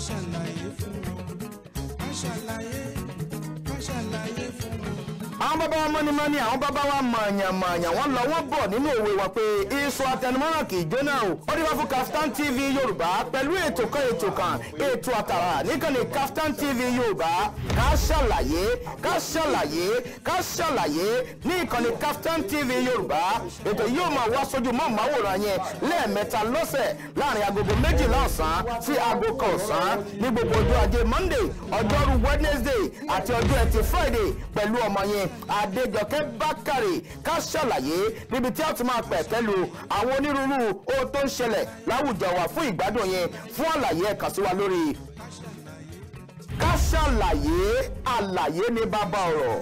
Ṣàlàyé fún wọn, ká ṣàlàyé, ká ṣàlàyé fún wọn. Àwọn bàbá wa mọ́nímọ́ní, àwọn bàbá wa mọ̀ọ̀yàn-mọ̀ọ̀yàn, wọ́n lọ wọ́n bọ̀ nínú òwe wa pé iṣu atẹnumọ́ràn kì í jóná o. Ó dìbò fún Kaftan TV Yorùbá pẹ̀lú ètò kan, ètò kan, ètò àtàrà níkànnì Kaftan TV Yorùbá. Ká ṣàlàyé, ká ṣàlàyé, ká ṣàlàyé ní ìkànnì Kaftan TV Yorùbá. Ètò yóò máa wá sójú mọ́ màwòrán yẹn lẹ́ẹ̀mẹ́ta lọ́sẹ̀, láàrin 12:00 ọ̀sán sí 1:00 ọ̀sán, ní gbogbo ọjọ́ ajé Monday, ọjọ́rú Wednesday àti ọjọ́ ẹtì Friday, pẹ̀lú ọmọ yẹn Adéjọkẹ́ Bákàrè. Ká ṣàlàyé, níbi tí a ti máa pẹ̀ pẹ̀lú àwọn onírúurú ohun tó ń ṣẹlẹ̀ láwùjọ wa fún ìgbádùn yẹn. Fún àlàyé, ẹ kàn sí wa lórí Ká ṣàlàyé. Àlàyé ní bàbá ọ̀rọ̀.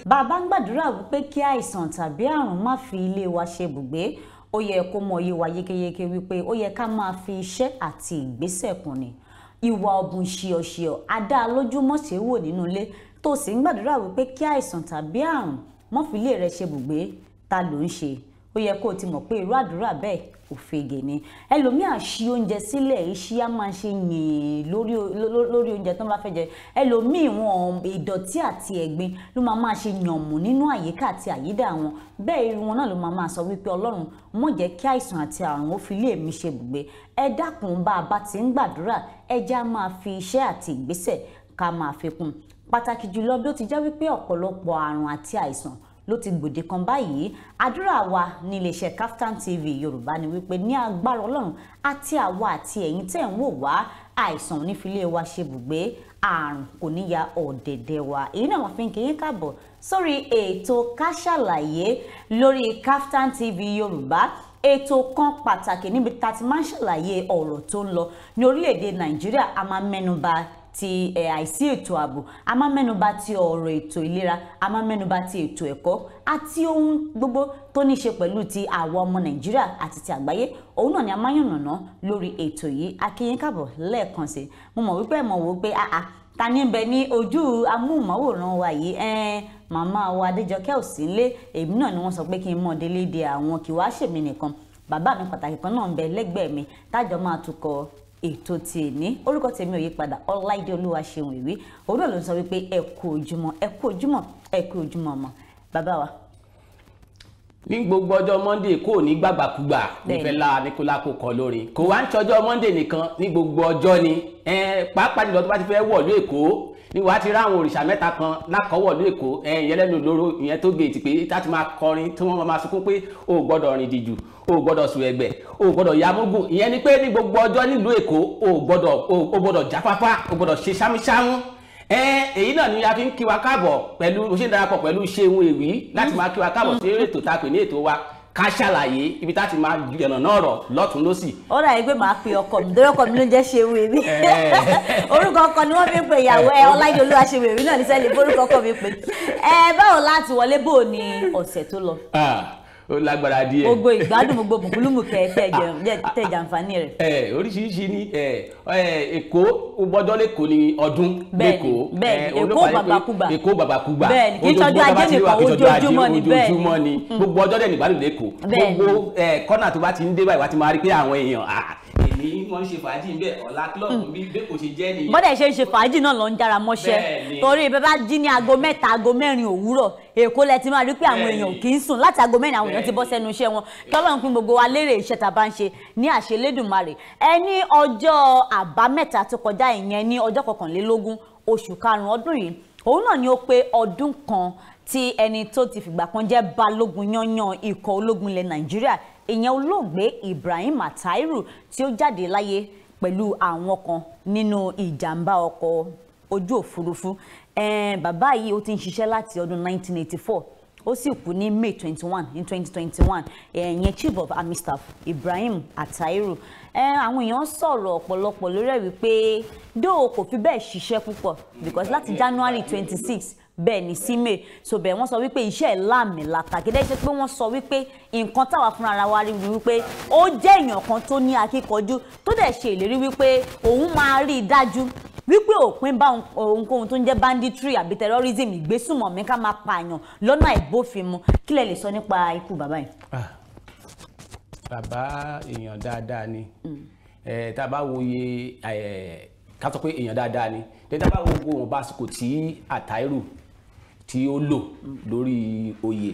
Bàbá ń gbàdúrà wípé kí àìsàn tàbí àrùn má fi ilé wa ṣe bùgbé. Ó yẹ kó mọ iye wa yékéyéké wípé ó yẹ ká máa fi iṣẹ́ àti ìgbésẹ̀ kún ni. Ìwà ọ̀bùn ṣìọ̀ṣìọ̀ adá lójúmọ́ ṣe wò nínú ilé tó sì ń gbàdúrà wípé kí àìsàn tàbí àrùn má fi ilé rẹ ṣe bùgbé, ta ló ń ṣe? Ó yẹ kó o ti mọ̀ pé irú àdúrà bẹ́ẹ̀, òfegè ni. Ẹlòmíà ṣí oúnjẹ sílẹ̀, iṣẹ́ á máa ṣe yìn lórí oúnjẹ tó ń bá fẹ́ jẹ. Ẹlòmíì wọn, ìdọ̀tí àti ẹ̀gbin ló máa máa ṣe yànmù nínú àyíká àti àyídà wọn. Bẹ́ẹ̀ irú wọn náà ló máa máa sọ wípé Ọlọ́run mọ̀ jẹ́ kí àìsàn àti àrùn ó fi ilé mi ṣe bùgbé. Ẹ dákun, bá a bá ti ń gbàdúrà, ẹ já máa fi iṣẹ́ àti ìgbésẹ̀ ká máa fi kún, pàtàkì jùlọ bí ó ti jẹ́ wípé ọ̀pọ̀lọpọ̀ àrùn àti àìsàn ló ti gbòde kan báyìí. Àdúrà wa ní iléeṣẹ́ Kaftan TV Yorùbá ni wípé ní agbára Ọlọ́run, àti àwa àti ẹ̀yin tẹ̀ ń wò wá, àìsàn ò ní fi ilé wa ṣe bùgbé, àrùn kò ní ya ọ̀dẹ̀dẹ̀ wa. Èyí náà wọ́n fi ń kí yín káàbọ̀ sórí ètò Ká Ṣàlàyé lórí Kaftan TV Yorùbá, ètò kan pàtàkì níbi tá a ti máa ń ṣàlàyé ọ̀rọ̀ tó ń lọ ní orílẹ̀-èdè Nàìjíríà. A máa mẹ́nuba ti àìsí ètò ààbò, a máa mẹ́nuba ti ọ̀rọ̀ ètò ìlera, a máa mẹ́nuba ti ètò ẹ̀kọ́ àti ohun gbogbo tó ní ṣe pẹ̀lú ti àwa ọmọ Nàìjíríà àti ti àgbáyé. Òun náà ni a máa yànnàná lórí ètò yìí. A kí yín káàbọ̀ lẹ́ẹ̀kan sí. Mo mọ̀ wípé ẹ mọ̀ wò pé àà, ta ní bẹ ní ojú amóhùnmáwòrán wa yìí? Màmá wa Adéjọkẹ́ ò sí nílé, èmi náà ni wọ́n sọ pé kí n mọ̀ délé de àwọn. Kì wá ṣèmi nìkan, bàbá mi pàtàkì kan náà ń bẹ lẹ́gbẹ̀ẹ́ mi tájọ máa tukọ̀ ètò tèmi. Orúkọ tèmi ò yí padà, Ọláìdé Olúwaṣeun Ìwí. Òun náà ló ń sọ wípé ẹ kú ojúmọ́, ẹ kú ojúmọ́, ẹ kú ojúmọ́ ọmọ bàbá wa. Ní gbogbo ọjọ́ Monday kò ní gbàgbàkúgbà ní Fẹlá Aníkúlápó kọ lórin. Kò wá ń tọjọ́ Monday nìkan, ní gbogbo ọjọ́ ni. Pàápàá jùlọ tó bá ti fẹ́ wọ̀lú Èkó ní wàá ti ráwọn òrìṣà mẹ́ta kan lákọ̀wọ̀lú Èkó, ìyẹn lẹ́nu lóró, ìyẹn tó gèètì pé tá ti máa kọrin tí wọ́n máa sunkún pé o ò gbọ́dọ̀ rìn dìjù, o ò gbọ́dọ̀ sùn ẹ̀gbẹ́, o ò gbọ́dọ̀ yamúgùn. Ìyẹn ni pé ní gbogbo ọjọ́ nílùú Èkó, o gbọ́dọ̀ jáfáfá, o gbọ́dọ̀ ṣe ṣámúṣámú. Èyí náà ni a fi ń kí wa káàbọ̀ pẹ̀lú bó ṣe ń darapọ̀ pẹ̀lú Ṣeun Èwí láti máa kí wa káàbọ̀ sí eré ètò tá a pè ní ètò wa Ká Ṣàlàyé, ibi tá a ti máa yànnà náà rọ̀ lọ́tún lọ́sì. Ó dà yìí pé màá pe ọkọ mi, torí ọkọ mi ló ń jẹ́ Ṣeun Èwí. Orúkọ ọkọ ni wọ́n fi ń pe ìyàwó ẹ. Ọláìdé Olúwaṣeun Èwí náà ní sẹ́lẹ̀ forúkọ ọkọ mi pé. Ẹ báwo láti wọlé, bò ní ọ̀sẹ̀ tó lọ? Ah, ó lágbára díẹ̀. Gbogbo ìgbádùn, gbogbo mùkúlùmù kẹ tẹ jàǹfààní rẹ̀. Oríṣiríṣi ní ẹ ẹ Èkó gbọ́dọ̀ lẹ́kọ̀ọ́ ní ọdún lẹ́kọ̀ọ́. Bẹ́ẹ̀ni, Èkó bàbàkúgbà. Èkó bàbàkúgbà. Bẹ́ẹ̀ni, kì í ṣọjọ́ ajé nìkan, ojoojúmọ́ ni, bẹ́ẹ̀ni. Ojoojúmọ́ ni, gbogbo ọjọ́ dẹ̀ nígbàdùn lẹ́kọ̀ọ́. Gbogbo kọ́nà tó bá ti ń dé báyìí, wá ti máa rí pé àwọn èèyàn, èmi wọ́n ń ṣe fàájì ń bẹ̀, ọ̀la club bí bẹ́ẹ̀ kò ṣe jẹ́ nìyẹn. Bọ́dẹ̀ ṣe ń ṣe fàájì náà ló ń jára mọ́ṣẹ́. Torí bẹ́ẹ̀ bá jí ní aago 3, aago 4 òwúrọ̀, Èkó lẹ ti máa rí pé àwọn èèyàn kì í sùn. Láti aago 4, àwọn èèyàn ti bọ́ sẹ́nu iṣẹ́ wọn. Kí Ọlọ́run pín gbogbo wa lérè iṣẹ́ tá a bá ń ṣe ní àṣẹ Elédùmarè. Ẹ ní ọjọ́ àbámẹ́ta tó kọjá, ìyẹn ní ọjọ́ 21 oṣù karùn-ún ọdún yìí, òun náà ni ó pé ọdún kan tí ẹni tó ti fìgbà kan jẹ́ balógun yányán ikọ̀ ológun ilẹ̀ Nàìjíríà, ìyẹn olóògbé Ibrahim Attahiru, tí ó jáde láyé pẹ̀lú àwọn kan nínú ìjàmbá ọkọ̀ ojú òfurufú. Bàbá yìí, ó ti ń ṣiṣẹ́ láti ọdún 1984, ó sì kú ní May 21 ní 2021, ìyẹn Chief of Army Staff Ibrahim Attahiru. Àwọn èèyàn sọ̀rọ̀ ọ̀pọ̀lọpọ̀ lórí ẹ̀ wípé dóò kò fi bẹ́ẹ̀ ṣiṣẹ́ púpọ̀, because láti January 26 bẹ́ẹ̀ ni sí May, so bẹ́ẹ̀ wọ́n sọ wípé iṣẹ́ ẹ̀ láàmìlaka. Kí dẹ́ ṣe pé wọ́n sọ wípé nǹkan táwa fúnra ara wa rí ni wípé ó jẹ́ èèyàn kan tó ní akíkanjú, tó dẹ̀ ṣe ìlérí wípé òun máa rí i dájú wípé òpin bá ohunkóhun tó ń jẹ́ banditry àbí terrorism, ìgbésùnmọ̀mí, ká máa pààyàn lọ́nà àìbófinmu. Kí lẹ lè sọ nípa ikú bàbá yìí? Ah, bàbá èèyàn dáadáa ni. Tá a bá wo iye ká sọ pé èèyàn dáadáa ni, tá a bá wo gbogbo wọn bá àsìkò tí Àtàírù tí ó lò lórí oyè,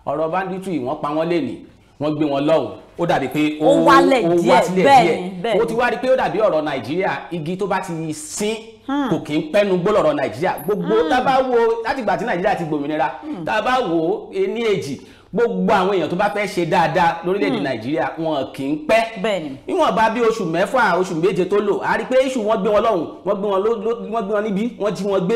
ọ̀rọ̀ banditry wọ́n pa wọ́n lẹ́nìí, wọ́n gbé wọn lọ́hùn, ó dàbí pé ó wálẹ̀ díẹ̀. Ó ti wá rí pé ó dàbí ọ̀rọ̀ Nàìjíríà, igi tó bá ti sín kò kí ń pẹ́nu gbó lọ̀rọ̀ Nàìjíríà. Gbogbo tá a bá wo látìgbà tí Nàìjíríà ti gbòmìnira, tá a bá wo ní èjì, gbogbo àwọn èèyàn tó bá fẹ́ ṣe dáadáa lórílẹ̀‐èdè Nàìjíríà wọn kì í pẹ́. Níwọ̀nba bí oṣù 6 oṣù 7 tó lò, a rí pé iṣu wọn gbé wọn lọ́hùn, wọ́n gbé wọn níbí, wọ́n jí wọn gbé,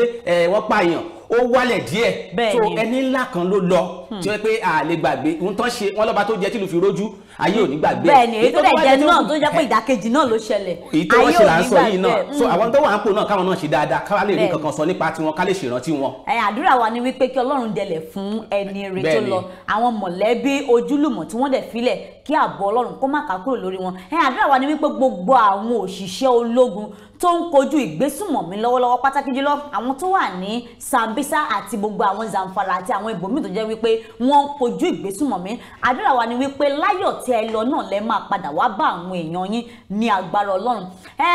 wọ́n pààyàn, ó wálẹ̀ díẹ̀. So ẹni ńlá kan ló lọ tí wọ́n pé a lè gbàgbé ohun tán ṣe, wọ́n lọ́ba tó jẹ́ tìlú fi rójú, ayé ò ní gbàgbé. Bẹ́ẹ̀ni, èyí tó dẹ̀ jẹ́ náà tó jẹ́ pé ìdàkejì náà ló ṣẹlẹ̀, èyí tó wọ́n ṣe là ń sọ yìí náà. So àwọn tó wà ń pò náà káwọn náà ṣe dáadáa, ká lè rí kankan sọ nípa tiwọn, ká lè ṣèrántí wọn. Àdúrà wa ni wípé kí Ọlọ́run dẹlẹ̀ fún ẹni rere tó lọ, àwọn mọ̀lẹ́bí ojúlùmọ̀ tí wọ́n dẹ̀ filẹ̀, kí ààbò Ọlọ́run kó má ká kúrò lórí wọn. Àdúrà wa ni wípé gbogbo àwọn òṣìṣẹ́ ológun tó ń kojú ìgbésùmọ̀mí lọ́wọ́lọ́wọ́, pàtàkì jùlọ àwọn tó wà ní Sambisa àti gbogbo àwọn Zamfara àti àwọn ibòmíì tó jẹ́ wípé wọ́n ń kojú ìgbésùmọ̀mí, àdúrà wa ni wípé láyọ̀ tí ẹ lọ náà lẹ máa padà wá bá àwọn èèyàn yín ní agbára Ọlọ́run.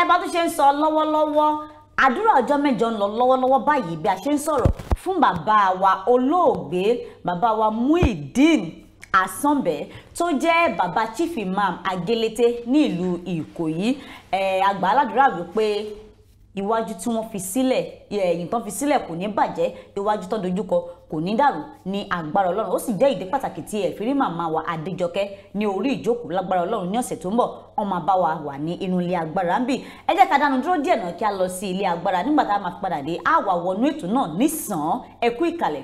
Bá tún ṣe ń sọ lọ́wọ́lọ́wọ́, àdúrà ọjọ́ mẹ́jọ ń lọ lọ́wọ́lọ́wọ́ báyìí bí a ṣe ń sọ̀rọ̀ fún bàbá wa olóògbé, bàbá wa Muideen Asanbe tó jẹ́ bàbá Chief Imam Agelete ní ìlú Ìkòyí. Àgbà aládùúrà wípé iwájú tí wọ́n fi sílẹ̀, ẹ̀yìn tán fi sílẹ̀ kò ní bàjẹ́, iwájú tán dojúkọ kò ní dàrú ní agbára Ọlọ́run. Ó sì jẹ́ ìdí pàtàkì tí ẹ fi rí màmá wa Adéjọkẹ́ ní orí ìjókòó lágbára Ọlọ́run ní ọ̀sẹ̀ tó ń bọ̀, wọ́n máa bá wa wà ní inú ilé agbára ń bì. Ẹ jẹ́ ká dánu dúró díẹ̀ náà kí a lọ sí ilé agbára. Nígbà tá a máa fi padà dé, á wà wọnú ètò náà nísàn-án. Ẹ kú ìkàlẹ̀.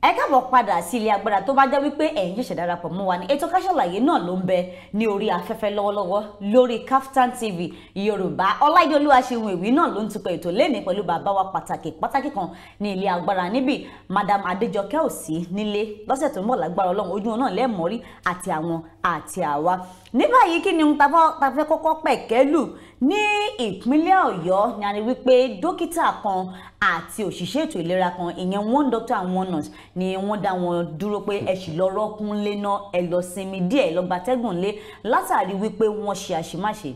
Ẹ káàbọ̀ padà sí ilé agbára. Tó bá jẹ́ wípé ẹ̀yin ṣẹ̀ṣẹ̀ darapọ̀ mọ́ wa ní ètò Ká Sálàyé náà ló ń bẹ ní orí afẹ́fẹ́ lọ́wọ́lọ́wọ́ lórí Kaftan TV Yorùbá. Ọláìdé Olúwaṣeun Èwì náà ló ń tukọ̀ ètò lẹ́ni pẹ̀lú bàbá wa pàtàkì pàtàkì kan ní ilé agbára níbí, Madam Adéjọkẹ́ ò sí nílé lọ́sẹ̀ tó ń bọ̀ lágbára Ọlọ́run, ojú wọn náà lẹ́ẹ̀mọ́rí àti àwọn àti àwa. Ní báyìí, kí ni ohun ta fẹ́ kọ́kọ́ pẹ̀kẹ́lù ní ìpínlẹ̀ Ọ̀yọ́ ni a rí wípé dókítà kan àti òṣìṣẹ́ ètò ìlera kan, ìyẹn one doctor and one nurse, ni wọ́n dá wọn dúró pé ẹ sì lọ rọ́kún lé náà, ẹ lọ sinmi díẹ̀, lọ gbatẹ́gùn lé, látàrí wípé wọ́n ṣe àṣemáṣe.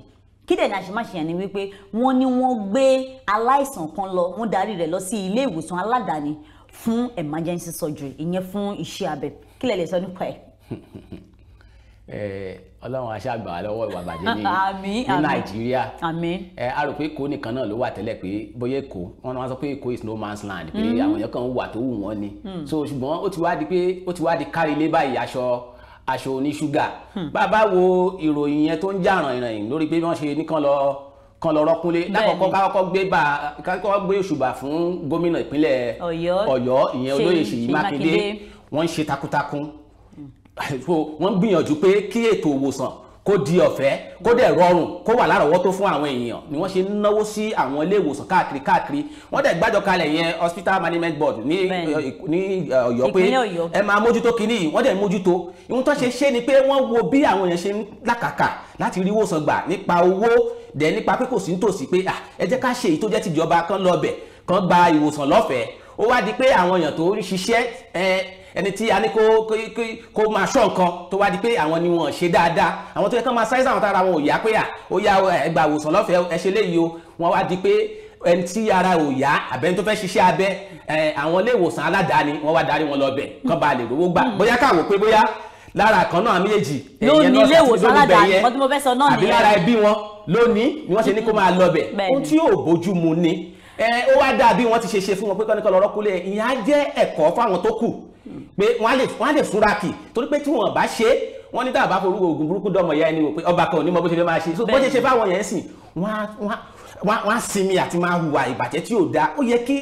Kí dẹ̀ ni àṣemáṣe yẹn ni wípé wọ́n ní wọ́n gbé aláìsàn kan lọ, wọ́n darí rẹ̀ lọ sí ilé ìwòsàn aládàáni fún emergency surgery, ìyẹn fún iṣẹ́ abẹ. Kí lẹ lè sọ nípa ẹ̀? Ọlọ́run aṣáàgbà wà lọ́wọ́ ìwà bàjẹ́ ní Nàìjíríà. A rò pé Èkó nìkan náà ló wà tẹ́lẹ̀, pé bóyá Èkó wọ́n máa sọ pé Èkó is no man's land, pé àwọn èèyàn kan wà tó wù wọ́n ni. So ṣùgbọ́n ó ti wá di pé ó ti wá di kárí ilé báyìí, aṣọ oníṣúgà. Bàbá wo ìròyìn yẹn tó ń jà ràìnràìn lórí pé wọ́n ṣe ní kán lọ rọ́kúnlé. Lákọ̀ọ́kọ́ kákọ́kọ́ gbé òṣùbà fún gómìnà ìpínlẹ̀ Ọ̀yọ́, ìyẹn olóyè Ṣèyí Mákindé. Wọ́n ń ṣe takuntakun, wọ́n gbìyànjú pé kí ètò ìwòsàn kó di ọ̀fẹ́, kó dẹ̀ rọrùn, kó wà lárọ̀ọ́wọ́tó fún àwọn èèyàn, ni wọ́n ṣe ń náwó sí àwọn ilé ìwòsàn káàkiri káàkiri. Wọ́n dẹ̀ gbàjọ kalẹ̀ yẹn hospital management board ní Ọ̀yọ́ pé ẹ máa mójútó kínní yìí, wọ́n dẹ̀ mójútó. Ohun tó ṣe ṣe ni pé wọ́n wo bí àwọn èèyàn ṣe ń làkàkà láti rí ìwòsàn gbà nípa owó, dẹ̀ nípa pé kò sí nítòsí, pé ẹ jẹ́ ká ṣe èyí tó jẹ́ tìjọba, kan lọ bẹ̀ kan gba ìwòsàn lọ́fẹ̀ẹ́. Ó wá di pé àwọn èèyàn tó ń ṣiṣẹ́, ẹni tí a ní kó máa ṣọ́ nǹkan, tó wá di pé àwọn ni wọ́n ṣe dáadáa, àwọn tó yẹ kán máa ṣáìsàn, àwọn tára wọn ò yá pé à ó yá ẹ gba ìwòsàn lọ́fẹ̀ẹ́ ẹ ṣe léyìí o, wọ́n wá di pé ẹni tí ara ò yá àbẹ́ni tó fẹ́ ṣiṣẹ́ abẹ, àwọn ilé ìwòsàn aládàáni wọ́n wá darí wọn lọ bẹ̀ kán ba lè rówó gbà. Bóyá káwọ́ pé bóyá lára kan náà méjèèjì ẹ̀yẹn náà ilé ìwòsàn aládàáni wọ́n tí mo fẹ́ sọ náà nìyẹn, àbí lára ẹbí wọn lónìí ni wọ́n ṣe ní kó máa lọ bẹ̀. Ohun tí yóò bójú mu ni ó wá dà bí wọ́n ti ṣe fún wọn pé kọ́ni kọ́ lọ́rọ́ kúlẹ̀. Ìyẹn á jẹ́ ẹ̀kọ́ fáwọn tó kù pé wọ́n á lè fúnra kì, torí pé tí wọ́n bá ṣe wọ́n ní tá a bá forúkọ oògùn burúkú dọ́mọ ìyá ẹni wò pé ọba kan ò ní mọ bó ṣe fẹ́ máa ṣe. So bó ṣe ṣe fáwọn yẹn sìn, wọ́n á sinmi àti máa hùwà ìbàjẹ́ tí ò dáa. Ó yẹ kí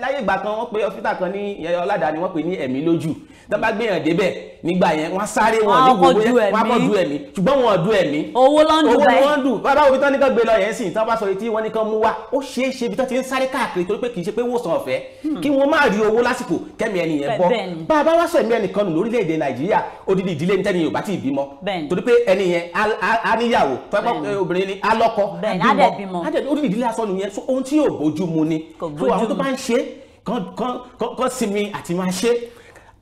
láyé ìgbà kan wọ́n pe hospital kan ní ọládàáni, wọ́n pè ní ẹ̀mí lójú, Tó bá gbéyàn débẹ̀ nígbà yẹn, wọ́n sáré wọn ní gbogbo yẹn, wọ́n á kọ́ du ẹ̀mí, ṣùgbọ́n wọn du ẹ̀mí. Owó ló ń dù báyìí. Owó ló ń dù. Bàbá òbí tán ní kán gbé lọ yẹn sìn, tán bá sọ etí wọn ní kán mú wá, ó ṣeé ṣe ibi tán ti ń sáré káàkiri, torí pé kì í ṣe pé wòsàn ọ̀fẹ́, kí wọ́n má rí owó lásìkò kẹ́mi ẹni yẹn bọ́. Bàbá wá sọ ẹ̀mí ẹnìkan nù lórílẹ̀‐èdè Nàìjíríà, odidi ìdílé ní tẹ́ni Yorùbá tí ì bímọ, torí pé ẹni yẹn á níyàwó, tọ́pọ̀ obìnrin ni á lọ́kọ, á bímọ, odidi ìdílé asọ́nu yẹn. Ohun tí yóò bójú mu ni. So àwọn tó bá ń ṣe kán sinmi àti máa ṣe.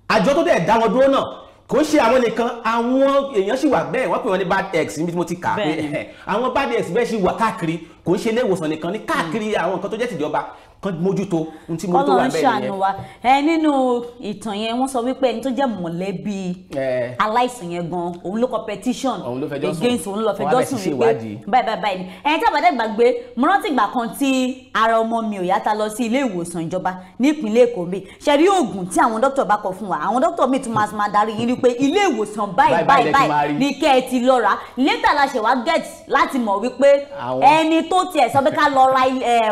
Àjọ tó dẹ̀ dá wọn dúró náà kò ń ṣe àwọn nìkan, àwọn èèyàn sì wà bẹ́ẹ̀, wọ́n pè wọ́n ní bad eggs níbi tí mo ti kà á pé àwọn bad eggs bẹ́ẹ̀ sì wà káàkiri, kò ń ṣe ilé ìwòsàn nìkan ní káàkiri, àwọn nǹkan tó jẹ́ tìjọba kan mójútó ohun tí mójútó wà bẹ́ẹ̀ nìyẹn. Ọlọ́run ṣàánú wa. Ẹ nínú ìtàn yẹn wọ́n sọ wípé ẹni tó jẹ́ mọ̀lẹ́bí aláìsàn yẹn gan, òun ló kọ petition against, òun ló fẹjọ́ sùn wípé báyìí báyìí báyìí ni. Ẹni tí àbádẹ́ gbàgbé, mo rántí ìgbà kan tí ara ọmọ mi ò yá, ta lọ sí ilé ìwòsàn ìjọba ní ìpínlẹ̀ Èkó mi, ṣe rí oògùn tí àwọn dókítà bá kọ fún wa, àwọn dókítà mi tún máa darí yín wípé ilé ìwòsàn báyìí báyìí báyìí ní kẹ́ ẹ ti lọ rà. Later la ṣe wá get láti mọ̀ wípé ẹni tó tiẹ̀ sọ pé ká lọ ra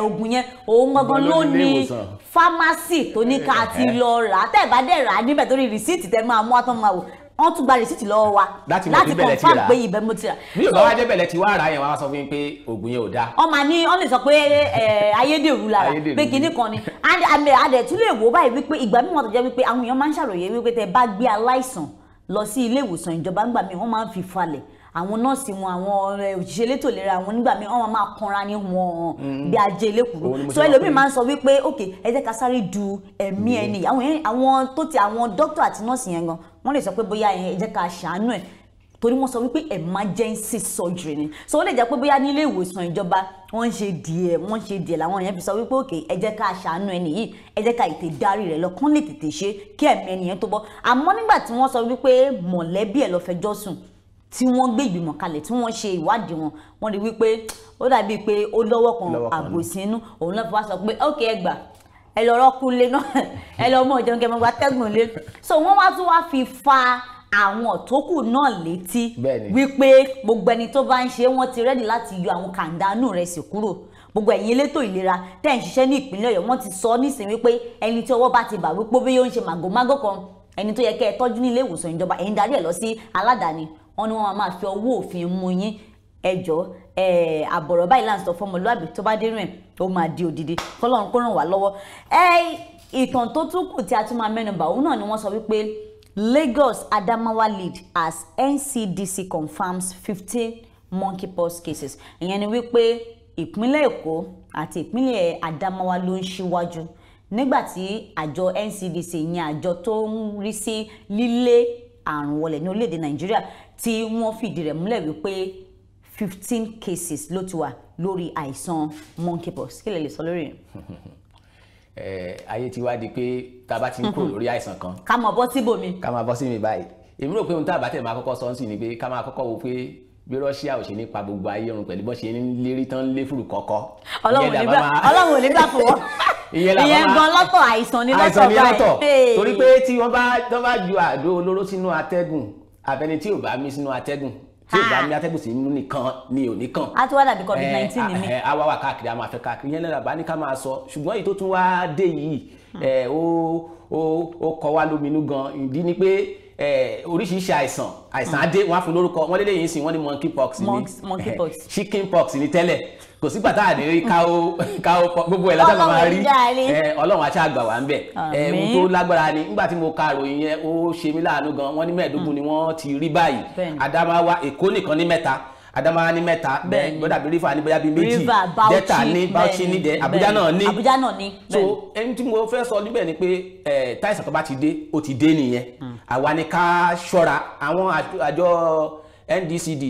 oògùn yẹn, òun gangan ló ní fámásì tó ní ká ti lọ rà. Tẹ́ bá dẹ̀ rà níbẹ̀, torí rìsíìtì tẹ́ máa mú àtọ́ máa wò, wọ́n tún gba rìsíìtì lọ́wọ́ wa láti confirm pé ibẹ̀ mo ti rà. Bí yóò bá wá débẹ̀ lẹ ti wá rà yẹn, wọ́n á sọ fún yín pé oògùn yẹn ò dáa. Wọ́n máa ní, wọ́n lè sọ pé ayédèrú lára, pé kinní kan ni. Adẹ̀ tún lè wò báyìí wípé ìgbà míì wọ́n tó jẹ́ wípé àwọn èèyàn máa ń ṣàròyé wípé tẹ́ bá gbé aláìsàn lọ sí ilé ìwòsàn ìjọba ńgbà míì, wọ́n máa ń fi falẹ̀ àwọn nọ́ọ̀sì wọn, àwọn òṣìṣẹ́ elétò ìlera wọn nígbà míì, wọ́n máa kanra ní wọn bí ajé elékùrú. So ẹlòmíì máa ń sọ wípé ok, ẹ jẹ́ ká sáré du ẹ̀mí ẹni. Àwọn tó ti àwọn dókítà àti nọ́ọ̀sì yẹn gan, wọ́n lè sọ pé bóyá ẹ jẹ́ ká ṣàánú ẹ̀, torí wọ́n sọ wípé emergency surgery ni. So ó lè jẹ́ pé bóyá nílé ìwòsàn ìjọba wọ́n ń ṣe díẹ̀, wọ́n ń ṣe díẹ̀ làwọn yẹn fi sọ wípé òkè, ẹ jẹ́ ká ṣàánú ẹni yìí, ẹ jẹ́ ká ètè darí rẹ̀ lọ kán lè tètè ṣe kí ẹ̀mí ẹni yẹn tó bọ́. Àmọ́ nígbà tí wọ́n sọ wípé mọ̀lẹ́bí ẹ̀ lọ fẹjọ́ sùn, tí wọ́n gbé ìgbìmọ̀ kalẹ̀, tí wọ́n ṣe ìwádìí wọn, wọ́n rí wípé ó dàbí pé ó lọ́wọ́ kan àbòsí inú, òun náà fi wá sọ pé ókè, ẹ gbà, ẹ lọ rọ́kú lé náà, ẹ lọ mọ ìjẹun kẹmọ gba tẹ́gùn lé. So wọ́n wá tún wá fi fa àwọn tó kù náà létí wípé gbogbo ẹni tó bá ń ṣe, wọ́n ti rẹ́dì láti yọ àwọn kàńdánù rẹ̀ sì kúrò. Gbogbo ẹ̀yin elétò ìlera tẹ́ ń ṣiṣẹ́ ní ìpínlẹ̀ Ọ̀yọ́, wọ́n ti sọ nísìnyí wípé ẹni tí ọwọ́ bá ti bà wípé bí yóò ń ṣe màgòmágó kan, ẹni tó yẹ kẹ́ ẹ tọ́jú ní ilé ìwòsàn ìjọba, ẹ̀yin darí ẹ̀ lọ sí aládàáni, wọ́n ní wọ́n máa fi ọwọ́ òfin mú yín. Ẹjọ́ àbọ̀rọ̀ báyìí là ń sọ fọmọlúàbí, tó bá dérú ẹ̀ ó máa di òdìdí. Kọ́lọ́run kó ràn wá lọ́wọ́. Ìtàn tó tún kù tí a tún máa mẹ́nubà, òun náà ni wọ́n sọ wípé Lagos Adamawa lead as NCDC confirms 15 monkeypox cases. Ìyẹn ni wípé ìpínlẹ̀ Èkó àti ìpínlẹ̀ Adamawa ló ń ṣíwájú nígbà tí àjọ NCDC, ìyẹn àjọ tó ń rí sí lílé àrùn wọlẹ̀ ní orílẹ̀-èdè Nàìjíríà, tí wọ́n fìdí rẹ̀ múlẹ̀ wípé 15 cases ló ti wà lórí àìsàn monkeypox. Kí lẹ lè sọ lórí rẹ̀? Ayé ti wá di pé tá a bá ti ń kúrò lórí àìsàn kan, ká máa bọ́ síbòmí. Ká máa bọ́ sí mi báyìí. Èmi rò pé ohun tá a bá tẹ̀ máa kọ́kọ́ sọ ń sìn ni pé ká máa kọ́kọ́ wo pé bí Russia ò ṣe ní pa gbogbo ayé run pẹ̀lú bó ṣe ń lérí tán lé fùrù kọ́kọ́. Ọlọ́run ò ní gbà fún wọn. Ìyẹn gan lọ́tọ̀, àìsàn ní lọ́tọ̀ báyìí. Torí pé tí wọ́n bá ju àdó olóró sínú atẹ́gùn, àfẹni tí ò bá mí sínú atẹ́gùn, tí ò bá mí atẹ́gùn sínú nìkan ni ò ní kàn. A ti wá dàbí COVID-19 ni mí. A wá wà káàkiri, a máa fẹ́ káàkiri, yẹn náà bá ní ká máa sọ. Ṣùgbọ́n èyí tó tún wá dé yìí, ó kọ wá lóminú gan. Ìdí ni pé oríṣiríṣi àìsàn adé wọn á fún lórúkọ wọn lélẹ́yìn sí wọn ní monkeypox ni, chickenpox ni tẹ́lẹ̀, kò sígbà tá à ní rí káwó gbogbo ẹ̀ látàgbà máa rí. Ọlọ́run àti àgbà wà ń bẹ̀. Ohun tó lágbára ni. Nígbà tí mo ka ìròyìn yẹn, ó ṣe mí láàánú gan. Wọ́n ní 15 ni wọ́n ti rí báyìí. Adamawa, Èkó nìkan ní 3, Adamawa ní 3, bẹ́ẹ̀ dàbí River ní bóyá bíi 2, Delta ní, Bauchi ní, dẹ Abuja náà ní. Abuja náà ní. So ẹni tí mo fẹ́ sọ níbẹ̀ ni pé táìsàn tó bá ti dé, ó ti dé nìyẹn. Àwa ni ká ṣọ́ra. Àwọn àjọ NDCD,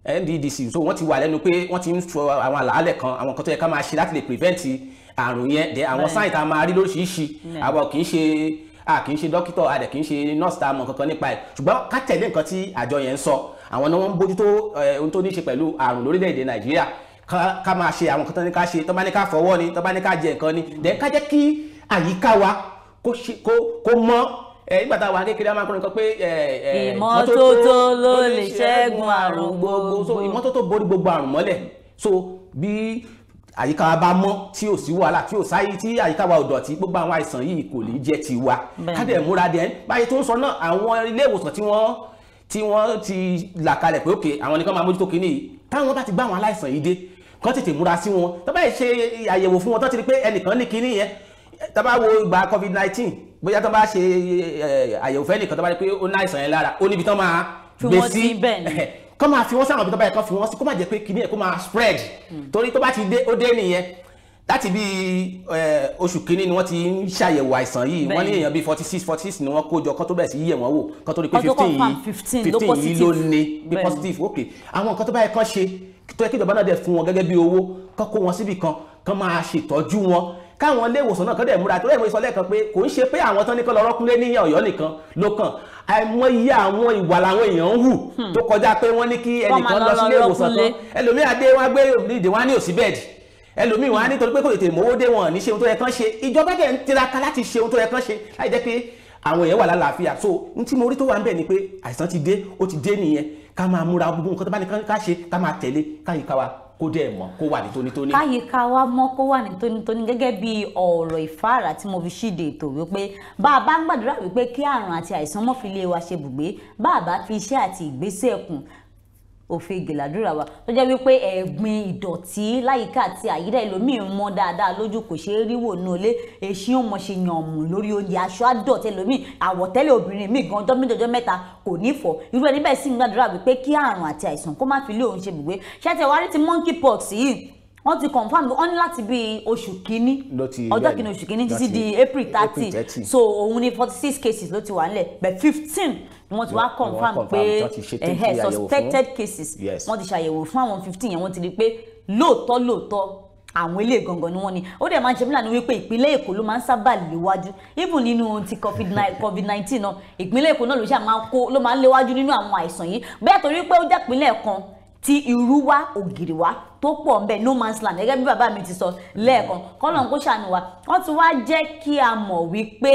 NDDC, so wọ́n ti wà lẹ́nu pé wọ́n ti ń sọ àwọn àlàálẹ̀ kan, àwọn nǹkan tó yẹ ká máa ṣe láti lè prevent àrùn yẹn. Dẹ àwọn sáyìn tá a máa rí lóríṣiríṣi, àwa kì í ṣe a kì í ṣe dókítà, a dẹ̀ kì í ṣe nọ́ọ̀sì tá a mọ̀ kankan nípa ẹ̀, ṣùgbọ́n ká tẹ̀lé nǹkan tí àjọ yẹn ń sọ. Àwọn náà wọ́n ń bójútó ohun tó ní ṣe pẹ̀lú àrùn lórílẹ̀‐èdè Nàìjíríà. Ká máa ṣe àwọn nǹkan tó ní ká ṣe, tó bá ní ká fọwọ́ ni, tó bá ní ká jẹ nǹkan ni, dẹ̀ ká jẹ́ kí àyíká wa kó mọ́. Nígbà tá a wà kékeré, a máa kọrin kan pé ìmọ́tótó ló lè ṣẹ́gun àrùn gbogbo. So ìmọ́tótó borí gbogbo àrùn mọ́lẹ̀. So bí àyíká wa bá mọ́, tí ò sí wàhálà, tí ò sáyé, tí àyíká wa ò dọ̀tí, gbogbo àwọn àìsàn yìí kò lè jẹ́ tiwa. Ká dẹ̀ múra dẹ̀ báyìí tó ń sọ náà, àwọn ilé ìwòsàn tí wọ́n ti là kalẹ̀ pé òkè àwọn nìkan máa mójútó kínní yìí, táwọn bá ti gbá àwọn aláìsàn yìí dé, kán tètè múra sí wọn. Tó bá yìí ṣe àyẹ̀wò fún wọn, tó ti rí pé ẹnìkan ní kínní yẹn, tó bá wo ìgbà COVID-19, bóyá tó bá ṣe àyẹ̀wò fẹ́ nìkan, tó bá rí pé ó ní àìsàn yẹn lára, ó níbi tó máa gbé sí, kọ́ máa fi wọ́n sáwọn ibi tó bá yẹ kọ́ fi wọ́n sí, kó má jẹ́ pé kíní ẹ̀ kó máa spread. Torí tó bá ti dé, ó dé nìyẹn. Láti bí oṣù kínní ni wọ́n ti ń ṣàyẹ̀wò àìsàn yìí. Wọ́n ní èèyàn bíi 46 ni wọ́n kó jọ kán tó bẹ̀rẹ̀ sí yẹ̀ wọ́n wò, kán tó rí pé 15 yìí ló ní bí positive. Ok, àwọn nǹkan tó bá yẹ kán ṣe, tó yẹ kí ìjọba náà dẹ̀ fún wọn gẹ́gẹ́ bí owó, kán kó wọn síbì kan, kán máa ṣètọ́jú wọn, káwọn ilé ìwòsàn náà kán dẹ̀ múra. Torí ẹ̀ mo sọ lẹ́ẹ̀kan pé kò ń ṣe pé àwọn tán ní kán lọ rọ́kúnlé ní Ọ̀yọ́ nìkan ló kàn, àìmọye àwọn ìwà làwọn èèyàn ń hù tó kọjá pé wọ́n ní kí ẹnìkan lọ sílé ìwòsàn kan, ẹlòmíì adé wọn gbé ìdè wọn ní òsì bẹ́ẹ̀dì, ẹlòmíì wọn á nítorí pé kò tètè mówó dé, wọn ní ṣe ohun tó yẹ kán ṣe. Ìjọba dẹ̀ ń tiraka láti ṣe ohun tó yẹ kán ṣe láì jẹ́ pé àwọn èèyàn wà lálàáfíà. So n tí mo rí tó wà ń bẹ̀ ni pé àìsàn ti dé, ó ti dé nìyẹn, ká máa múra gbogbo nǹkan tó bá ní ká ṣe, ká máa tẹ̀lé, káyìíká wa kó dẹ̀ mọ́, kó wà ní tónítóní. Káyìíká wa mọ́, kó wà ní tónítóní, gẹ́gẹ́ bí ọ̀rọ̀ ìfáàrà tí mo fi ṣíde ètò wípé bá a bá ń gbàdúrà wípé kí àrùn àti àìsàn mọ́ fi lé wa ṣe bùgbé, bá a bá fi iṣẹ́ àti ìgbésẹ̀ kùn òfin ìgbèlàdúrà wa, tó jẹ́ wípé ẹ̀gbin ìdọ̀tí láyìíká àti àyídá ẹlòmíì mọ́ dáadáa lójú, kò ṣeé rí wò ní olé, èṣí ó mọ̀ ṣe yànmù lórí oúnjẹ, aṣọ àdọ̀tí ẹlòmíì, àwọ̀tẹ́lẹ̀ obìnrin míì gan ọjọ́ méjì ọjọ́ mẹ́ta kò ní fọ̀. Irú ẹni bẹ́ẹ̀ sì ń gbàdúrà wípé kí àrùn àti àìsàn kó má fi lé òun ṣe bùgbé. Ṣé wàá rí ti monkeypox yìí, wọ́n ti confirm wọ́n ní láti bí oṣù kínní, ọjọ́ kínní oṣù kínní títí di April 30, so òun ni 46 cases ló ti wà nílẹ̀, but 15 ni wọ́n ti wá confirm pé suspected cases. Wọ́n ti ṣàyẹ̀wò fún àwọn 15 yẹn, wọ́n ti rí pé lóòótọ́ lóòótọ́ àwọn ilé gangan ni wọ́n ní. Ó dẹ̀ máa ń ṣe mílànà wípé ìpínlẹ̀ Èkó ló máa ń sábà léwájú, even nínú ti COVID-19 náà, ìpínlẹ̀ Èkó náà ló ṣáà máa ń kó, ló máa ń léwájú nínú àwọn àìsàn yìí, bẹ́ẹ̀ torí pé ó jẹ́ ìpínlẹ̀ kan tí irú wá ògiri wá tó pọ̀ ńbẹ̀, no man's land, gẹ́gẹ́ bí bàbá mi ti sọ lẹ́ẹ̀kan, kọ́lọ́n kó ṣàánú wa. Wọ́n ti wá jẹ́ kí a mọ̀ wípé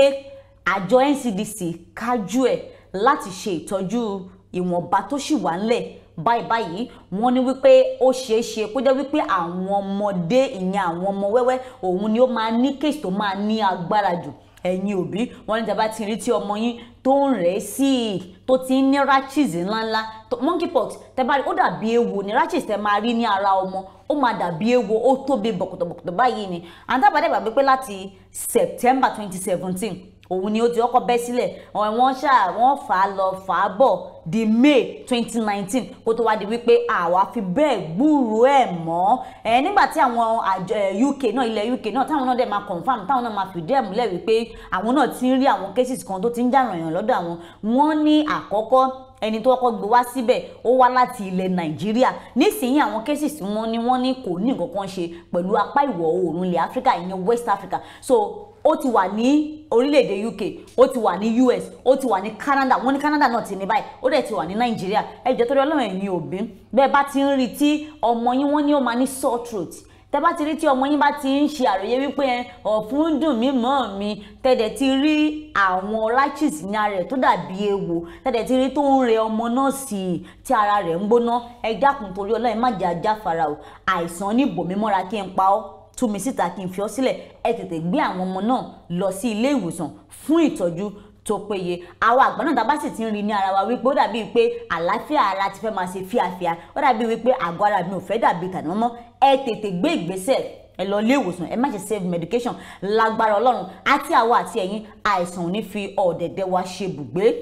àjọ NCDC kájú ẹ̀ láti ṣe ìtọ́jú ìwọ̀nba tó ṣì wà ńlẹ̀ báyìí báyìí. Wọ́n ní wípé ó ṣeé ṣe kó jẹ́ wípé àwọn ọmọdé, ìyẹn àwọn ọmọ wẹ́wẹ́, òun ni ó máa ní case tó máa ní agbára jù. Ẹ̀yin òbí, wọ́n ní tẹ́bá ti rí tí ọmọ yín tó ń rẹ̀ sí i, tó ti ń ní rashes ńláńlá, monkeypox tẹ́bá rí ó dàbí ewo ní rashes tẹ́ máa rí ní ara ọmọ, ó máa dàbí ewo, ó tóbi bọ̀kọ̀tọ̀bọ̀kọ̀tọ̀ báyìí ni. Àǹtàbàdàgbà pé láti September 2017 òun ni ó ti kọ́kọ́ bẹ́ sílẹ̀, wọ́n ṣá wọ́n fà á lọ fà á bọ̀ di May 2019 kó tó wá di wípé àwa fi bẹ́ẹ̀ gbúròó ẹ̀ mọ́. Nígbà tí àwọn àjọ UK náà, ilẹ̀ UK náà, táwọn náà dẹ̀ máa confirm, táwọn náà máa fìdí ẹ̀ múlẹ̀ wípé àwọn náà ti ń rí àwọn cases kan tó ti ń jà rànyàn lọ́dọ̀ àwọn. Wọ́n ní àkọ́kọ́ ẹni tó kọ́kọ́ gbé wá síbẹ̀ ó wá láti ilẹ̀ Nàìjíríà. Nísìnyí àwọn cases wọ́n ní kò ní nǹkan kan ṣe pẹ̀lú apá ìwọ̀ oòrùn ilẹ̀ Áfíríkà, ìyẹn West Africa. So ó ti wà ní orílẹ̀-èdè UK, ó ti wà ní US, ó ti wà ní Canada, wọ́n ní Canada náà ti ní báyìí, ó dẹ̀ ti wà ní Nàìjíríà. Ẹ jọ̀ọ́ torí Ọlọ́run, ẹ̀yin òbí, bẹ́ẹ̀ bá ti ń rí tí ọmọ yín, wọ́n ní ó máa ní sore throat, tẹ́ bá ti rí tí ọmọ yín bá ti ń ṣe àròyé wípé ọ̀fun ń dùn mí mọ́ mi, tẹ́dẹ̀ ti rí àwọn rashes ní ara rẹ̀ tó dàbí ewo, tẹ́dẹ̀ ti rí tó ń rẹ ọmọ náà sí i, tí ara rẹ̀ ń gbóná, ẹ dákun torí Ọlọ́run, má jẹ́ ajáfara o. Àìsàn ní bòmí mọ́ra kí n pa ọ́, tú mi síta kí n fi ọ́ sílẹ̀. Ẹ tètè gbé àwọn ọmọ náà lọ sí ilé ìwòsàn fún ìtọ́jú tó péye. Àwa àgbà náà tá bá sì ti ń rí ní ara wa wípé ó dàbí pé àlàáfíà ara ti fẹ́ máa ṣe fíafíà, ó dàbí wípé àgọ́ ara mi ò fẹ́ dàbí tàná mọ́, ẹ tètè gbé ìgbésẹ̀, ẹ lọ ilé ìwòsàn, ẹ má ṣe self medication. Lágbára Ọlọ́run, àti àwa àti ẹ̀yin, àìsàn ò ní fi ọ̀dẹ̀dẹ̀ wa ṣe bùgbé.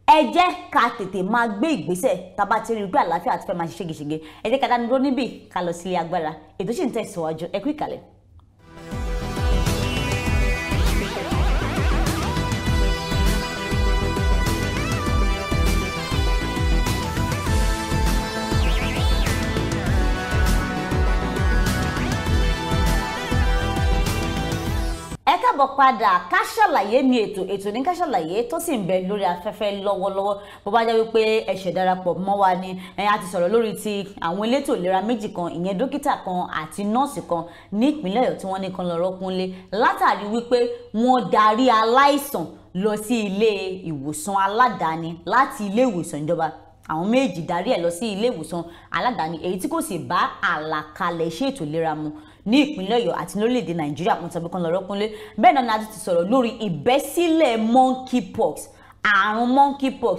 Ẹ jẹ́ ká tètè máa gbé ìgbésẹ̀ tá bá ti rí pé àlàáfíà ti fẹ́ máa ṣe ségesège. Ẹ jẹ́ ká dánu dúró níbí, ká lọ sílé agbára. Ètò sì ń tẹ̀síwájú, ẹ kú ìkàlẹ̀. Ẹ káàbọ̀ padà, Ká Ṣàlàyé ní ètò ní Ká Ṣàlàyé tó sì ń bẹ lórí afẹ́fẹ́ lọ́wọ́lọ́wọ́. Bó bá jẹ́ wípé ẹ ṣẹ̀ darapọ̀ mọ́ wa ni, a ti sọ̀rọ̀ lórí ti àwọn elétò ìlera méjì kan, ìyẹn dókítà kan àti nọ́ọ̀sì kan ní ìpínlẹ̀ Ọ̀yọ́ tí wọ́n ní kan lọ rọ́kúnlé látàrí wípé wọ́n darí aláìsàn lọ sí ilé ìwòsàn aládàáni láti ilé ìwòsàn ìjọba. Àwọn méjì darí ẹ̀ lọ sí ilé ìwòsàn aládàáni èyí tí kò sì bá àlàkalẹ̀ iṣẹ́ ètò ìlera mu ní ìpínlẹ̀ Ọ̀yọ́ àti lórílẹ̀‐èdè Nàìjíríà. Wọn tàbí kan lọ́rọ́ kúnlé. Bẹ́ẹ̀ náà ni a ti sọ̀rọ̀ lórí ìbẹ́sílẹ̀ monkeypox, àrùn monkeypox.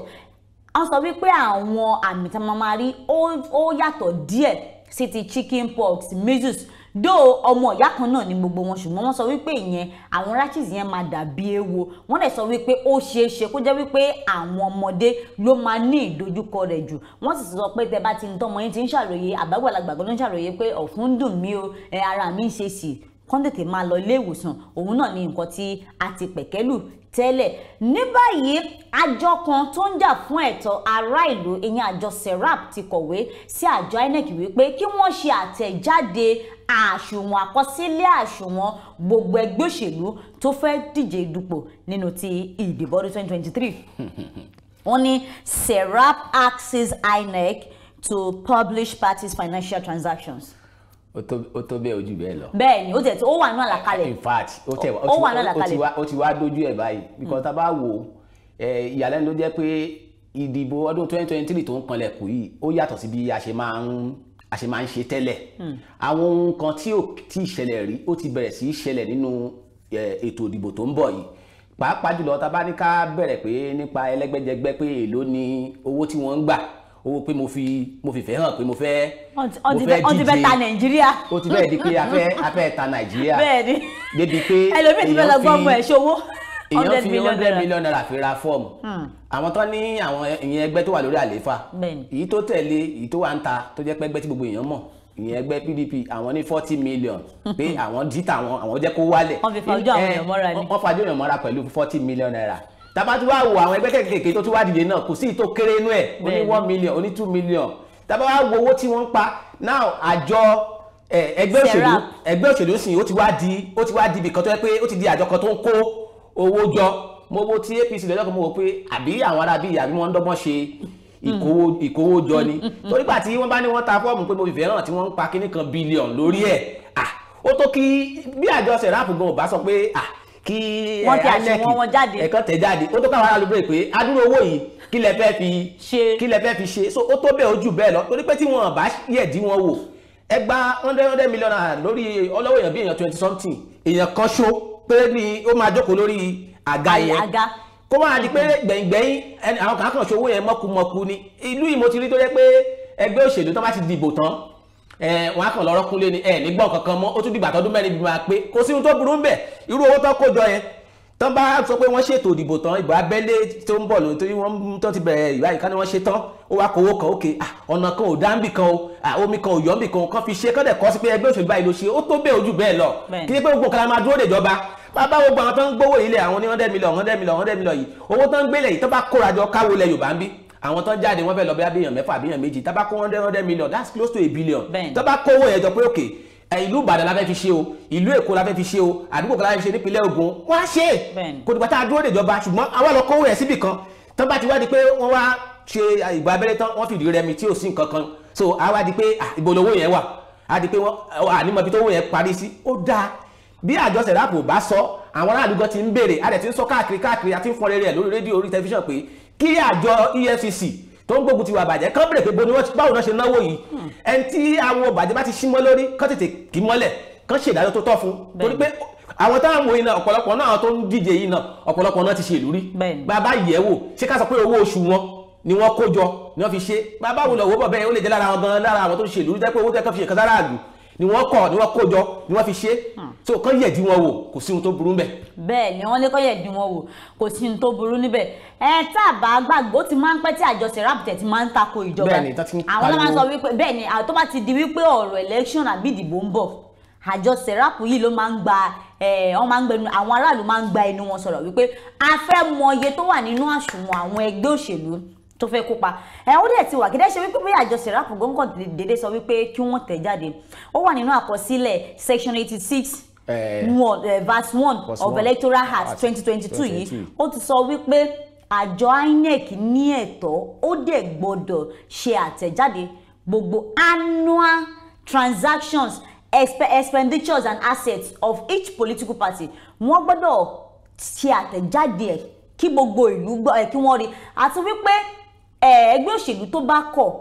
Wọ́n sọ wípé àwọn àmì tá a máa rí ó yàtọ̀ díẹ̀ sí ti chickenpox, measles, dó ọmọ ìyá kan náà ni gbogbo wọn, ṣùgbọ́n wọ́n sọ wípé ìyẹn àwọn rashes yẹn máa dàbí ewo. Wọ́n dẹ̀ sọ wípé ó ṣeé ṣe kó jẹ́ wípé àwọn ọmọdé ló máa ní ìdojúkọ rẹ̀ jù. Wọ́n sì sọ pé tẹ bá ti ń tọ́mọ yín ti ń ṣàròyé, àbágbàlagbà gan ló ń ṣàròyé pé ọ̀fun ń dùn mí o, ara mi ń ṣe sí, kán tètè máa lọ ilé ìwòsàn. Òun náà ni nǹkan tí a ti pẹ̀kẹ́lù tẹ́lẹ̀. Ní báyìí, àjọ kan tó ń jà fún ẹ̀tọ́ ará ìlú, ìyẹn àjọ SERAP, ti kọ̀wé sí àjọ INEC wípé kí wọ́n ṣe àtẹ̀jáde àsùnwọ̀n, àkọsílẹ̀ àsùnwọ̀n gbogbo ẹgbẹ́ òṣèlú tó fẹ́ díje dupò nínú ti ìdìbò ọdún 2023. Wọ́n ní SERAP asks INEC to publish parties' financial transactions. Ó tó bẹ́ẹ̀, ojú bẹ́ẹ̀ lọ. Bẹ́ẹ̀ ni, ó tẹ̀ tí ó wà ní àlàkalẹ̀. In fact, ó tẹ̀ ó wà ní àlàkalẹ̀. Ó ti wá dójú ẹ̀ báyìí, because tá a bá wò, ìyàlẹ́nu ló jẹ́ pé ìdìbò ọdún 2023 tó ń kanlẹ̀kùn yìí, ó yàtọ̀ sí bí a ṣe máa ń ṣe tẹ́lẹ̀. Àwọn ohun kan tí ò tí ì ṣẹlẹ̀ rí, ó ti bẹ̀rẹ̀ sí í ṣẹlẹ̀ nínú ètò ìdìbò tó ń bọ̀ yìí, pàápàá jùlọ tá a bá ní ká bẹ̀rẹ̀ pé nípa ẹlẹ́gbẹ́jẹgbẹ́, pé èló ni owó tí wọ́n ń gbà, owó pé mo fìfẹ́ hàn pé mo fẹ́ díje. Wọ́n ti fẹ́ ta Nàìjíríà. Ó ti fẹ́ di pé a fẹ́ ta Nàìjíríà. Bẹ́ẹ̀ni. Débi pé ẹlòmíì ti fẹ́ lọ gbọ́ ọmọ ẹ̀ ṣòwò. Èèyàn fi $100 million fi ra fọ́ọ̀mù. Àwọn tó ní àwọn ìyẹn ẹgbẹ́ tó wà lórí àlééfà, èyí tó tẹ̀lé, èyí tó wà ń ta, tó jẹ́ pé ẹgbẹ́ tí gbogbo èèyàn mọ̀, ìyẹn ẹgbẹ́ PDP, àwọn ní 40 million, pé àwọn dítà àwọn, àwọn jẹ́ kó wálẹ̀. Wọ́n fi fa ojú àwọn èèyàn mọ́ra ni. Wọ́n fa ojú èèyàn mọ́ra pẹ̀lú ₦40 million. Tá bá tún wá wo àwọn ẹgbẹ́ kékèké tó tún wá dìde náà, kò sí ìtò kéré inú ẹ̀, ó ní 1 million, ó ní 2 million. Tá bá wá wo owó tí wọ́n ń pa now, àjọ ẹgbẹ́ òṣèlú, ẹgbẹ́ òṣèlú sì, ó ti wá di ibìkan tó yẹ pé ó ti di àjọ kan tó ń kó owó jọ. Mo wo ti APC lọ́jọ́ kan, mo wò pé àbí àwọn ará bíi àbí wọ́n ń dọ́gbọ́n ṣe ìkówó jọ ni, torí gbà tí wọ́n bá ní wọ́n ta fọ́ọ̀mù pé mo fìfẹ́ hàn, tí wọ́n ń pa kíní kan bílíọ̀nù lórí ẹ̀, ó tó kí bí àjọ SERAP gan ò bá sọ pé kí wọ́n ti àsùnwọ̀n wọn jáde. Ẹ̀kan tẹ̀ jáde, ó tó káwọn aráàlú bèrè pé adúrò owó yìí, kí lẹ fẹ́ fi ṣe, kí lẹ fẹ́ fi ṣe? So ó tó bẹ́ẹ̀, ojú bẹ́ẹ̀ lọ, torí pé tí wọn bá yẹ̀ dí wọn wò, ẹ gba hundred hundred million naira lórí ọlọ́wọ́ èèyàn bí èèyàn 20 something, èèyàn kan ṣó pé ni ó máa jókòó lórí àga yẹn, kó máa di pé gbẹ̀yìngbẹ̀yìn àwọn kan kàn ṣòwò yẹn mọ́kùmọ́kù ni. Ìlú yìí, mo ti rí tó jẹ́ pé ẹgbẹ́ òṣèlú tó bá ti dìbò tán, wọn á kàn lọ́rọ́ kúnlé ni, ẹ nígbọ̀n kankan mọ́. Ó tún dìgbà tọdún 4 bí máa pé. Kò sí ohun tó burú ń bẹ̀. Irú owó tó kó jọ yẹn, tán bá sọ pé wọ́n ṣètò ìdìbò tán, ìbò abẹ́lé tó ń bọ̀ lóyún torí wọ́n tó ti bẹ̀rẹ̀ ìwà ìkànnì, wọ́n ṣe tán, ó wá kówó kan, ókè ọ̀nà kan ò dá níbì kan o, omi kan ò yọ níbì kan, kan fi ṣe kọ́ dẹ̀ kọ́ sí pé ẹgbẹ́ òṣèlú báyìí ló ṣe. Ó tó bẹ́ẹ̀, ojú bẹ́ẹ̀ lọ. Kí ni pé gbogbo kan la máa dúró dèjọba? Bàbá, gbogbo àwọn tó ń gbówó ilẹ̀, àwọn ní 100 million, 100 million, 100 million yìí, owó tó ń gbélé yìí, tó bá kórajọ káwó lẹ Yorùbá ń bí, àwọn tó ń jáde, wọ́n fẹ́ lọ bí abíyàn mẹ́fà, abíyàn méjì, tá bá kó hundred hundred million, that's close to a billion. Tó bá kówó yẹn jọ pé òkè ìlú Ìbàdàn la fẹ́ fi ṣe o, ìlú Èkó la fẹ́ fi ṣe o, àdúgbò kan la fẹ́ fi ṣe nípínlẹ̀ Ògùn, wọ́n á ṣe é. Kò dìgbà tá a dúró dèjọba. Ṣùgbọ́n àwa lọ kówó yẹn síbì kan tán, bá ti wá di pé wọ́n wá ṣe ìgbà abẹ́rẹ́ tán, wọ́n fìdí rẹmi tí ò sí nǹkan kan, so àwa di pé ìbò lówó yẹn wà, á di pé wọ́n ànímọ̀ ibi tó owó yẹn parí sí. Ó dáa bí àjọ SERAP bá sọ, àwọn aráàlú gan ti ń béèrè, a dẹ̀ ti ń sọ káàkiri káàkiri, àti ń fọn rere ẹ̀ lórí rédíò, orí tẹlifíṣàn, pé kí àjọ EFCC tó ń gbógun ti wà bàjẹ́ kán bèrè pé bo ni wọ́n, báwo náà ṣe náwó yìí. Ẹni tí àwọn bàjẹ́ bá ti símọ́ lórí, kán tètè kì í mọ́lẹ̀, kán ṣèdájọ́ tó tọ́ fún, torí pé àwọn táwọn wòye náà, ọ̀pọ̀lọpọ̀ náà tó ń díje yìí náà, ọ̀pọ̀lọpọ̀ náà ti ṣe ìlú rí. Bàbá yẹ̀ wò, ṣé ká sọ pé owó oṣù wọn ni wọ́n kó jọ ni wọ́n fi ṣe? Bàbá wò lọ wò bọ̀ bẹ́ẹ̀, ó lè jẹ́ lára àwọn gan, lára àwọn tó ń ṣe ìlú rí, jẹ́ pé owó tẹ́ kán fi ṣe kan sára àlù ni wọ́n kọ̀, ni wọ́n kó jọ ni wọ́n fi ṣe. So kán yẹ̀ dí wọn wò, kò sí ohun tó burú mbẹ̀. Bẹ́ẹ̀ ni, wọ́n ní kó yẹ̀ dí wọn wò, kò sí ohun tó burú níbẹ̀. Ẹ tá a bá gbàgbọ́, ó ti máa ń pẹ́ tí àjọ SERAP tẹ̀ ti máa ń tako ìjọba. Bẹ́ẹ̀ ni, tó ti ń àwọn náà máa ń sọ pariwo. wípé bẹ́ẹ̀ ni, àwọn tó bá ti di wípé ọ̀rọ̀ election àbí ìdìbò ń bọ̀, àjọ SERAP yìí ló máa ń gba ẹ, wọ́n máa ń gbẹnu àwọn aráàlú, máa ń gba ẹnu wọn sọ̀rọ̀ wípé a fẹ́ mọ iye tó wà nínú àsùnwọ̀n àwọn ẹgbẹ́ òṣèlú tó fẹ́ kópa. Ẹ ó dẹ̀ ti wà kídẹ́ ṣe wípé bóyá àjọ SERAP gbọ́ngàn dédé sọ wípé kí wọ́n tẹ̀ jáde, ó wà nínú àkọsílẹ̀ section 86 one, verse 1 verse of 1 Electoral Act Act 2022 yìí. 2022. Ó ti sọ wípé àjọ INEC ní ẹ̀tọ́, ó dẹ̀ gbọ́dọ̀ ṣe àtẹ̀jáde gbogbo annual transactions, expenditures and assets of each political party. Wọ́n gbọ́dọ̀ ṣe àtẹ̀jáde ẹ̀ kí gbogbo ìlú gbọ́ ẹ̀, kí wọ́n rí, àti wípé Ẹgbẹ́ òṣèlú tó bá kọ̀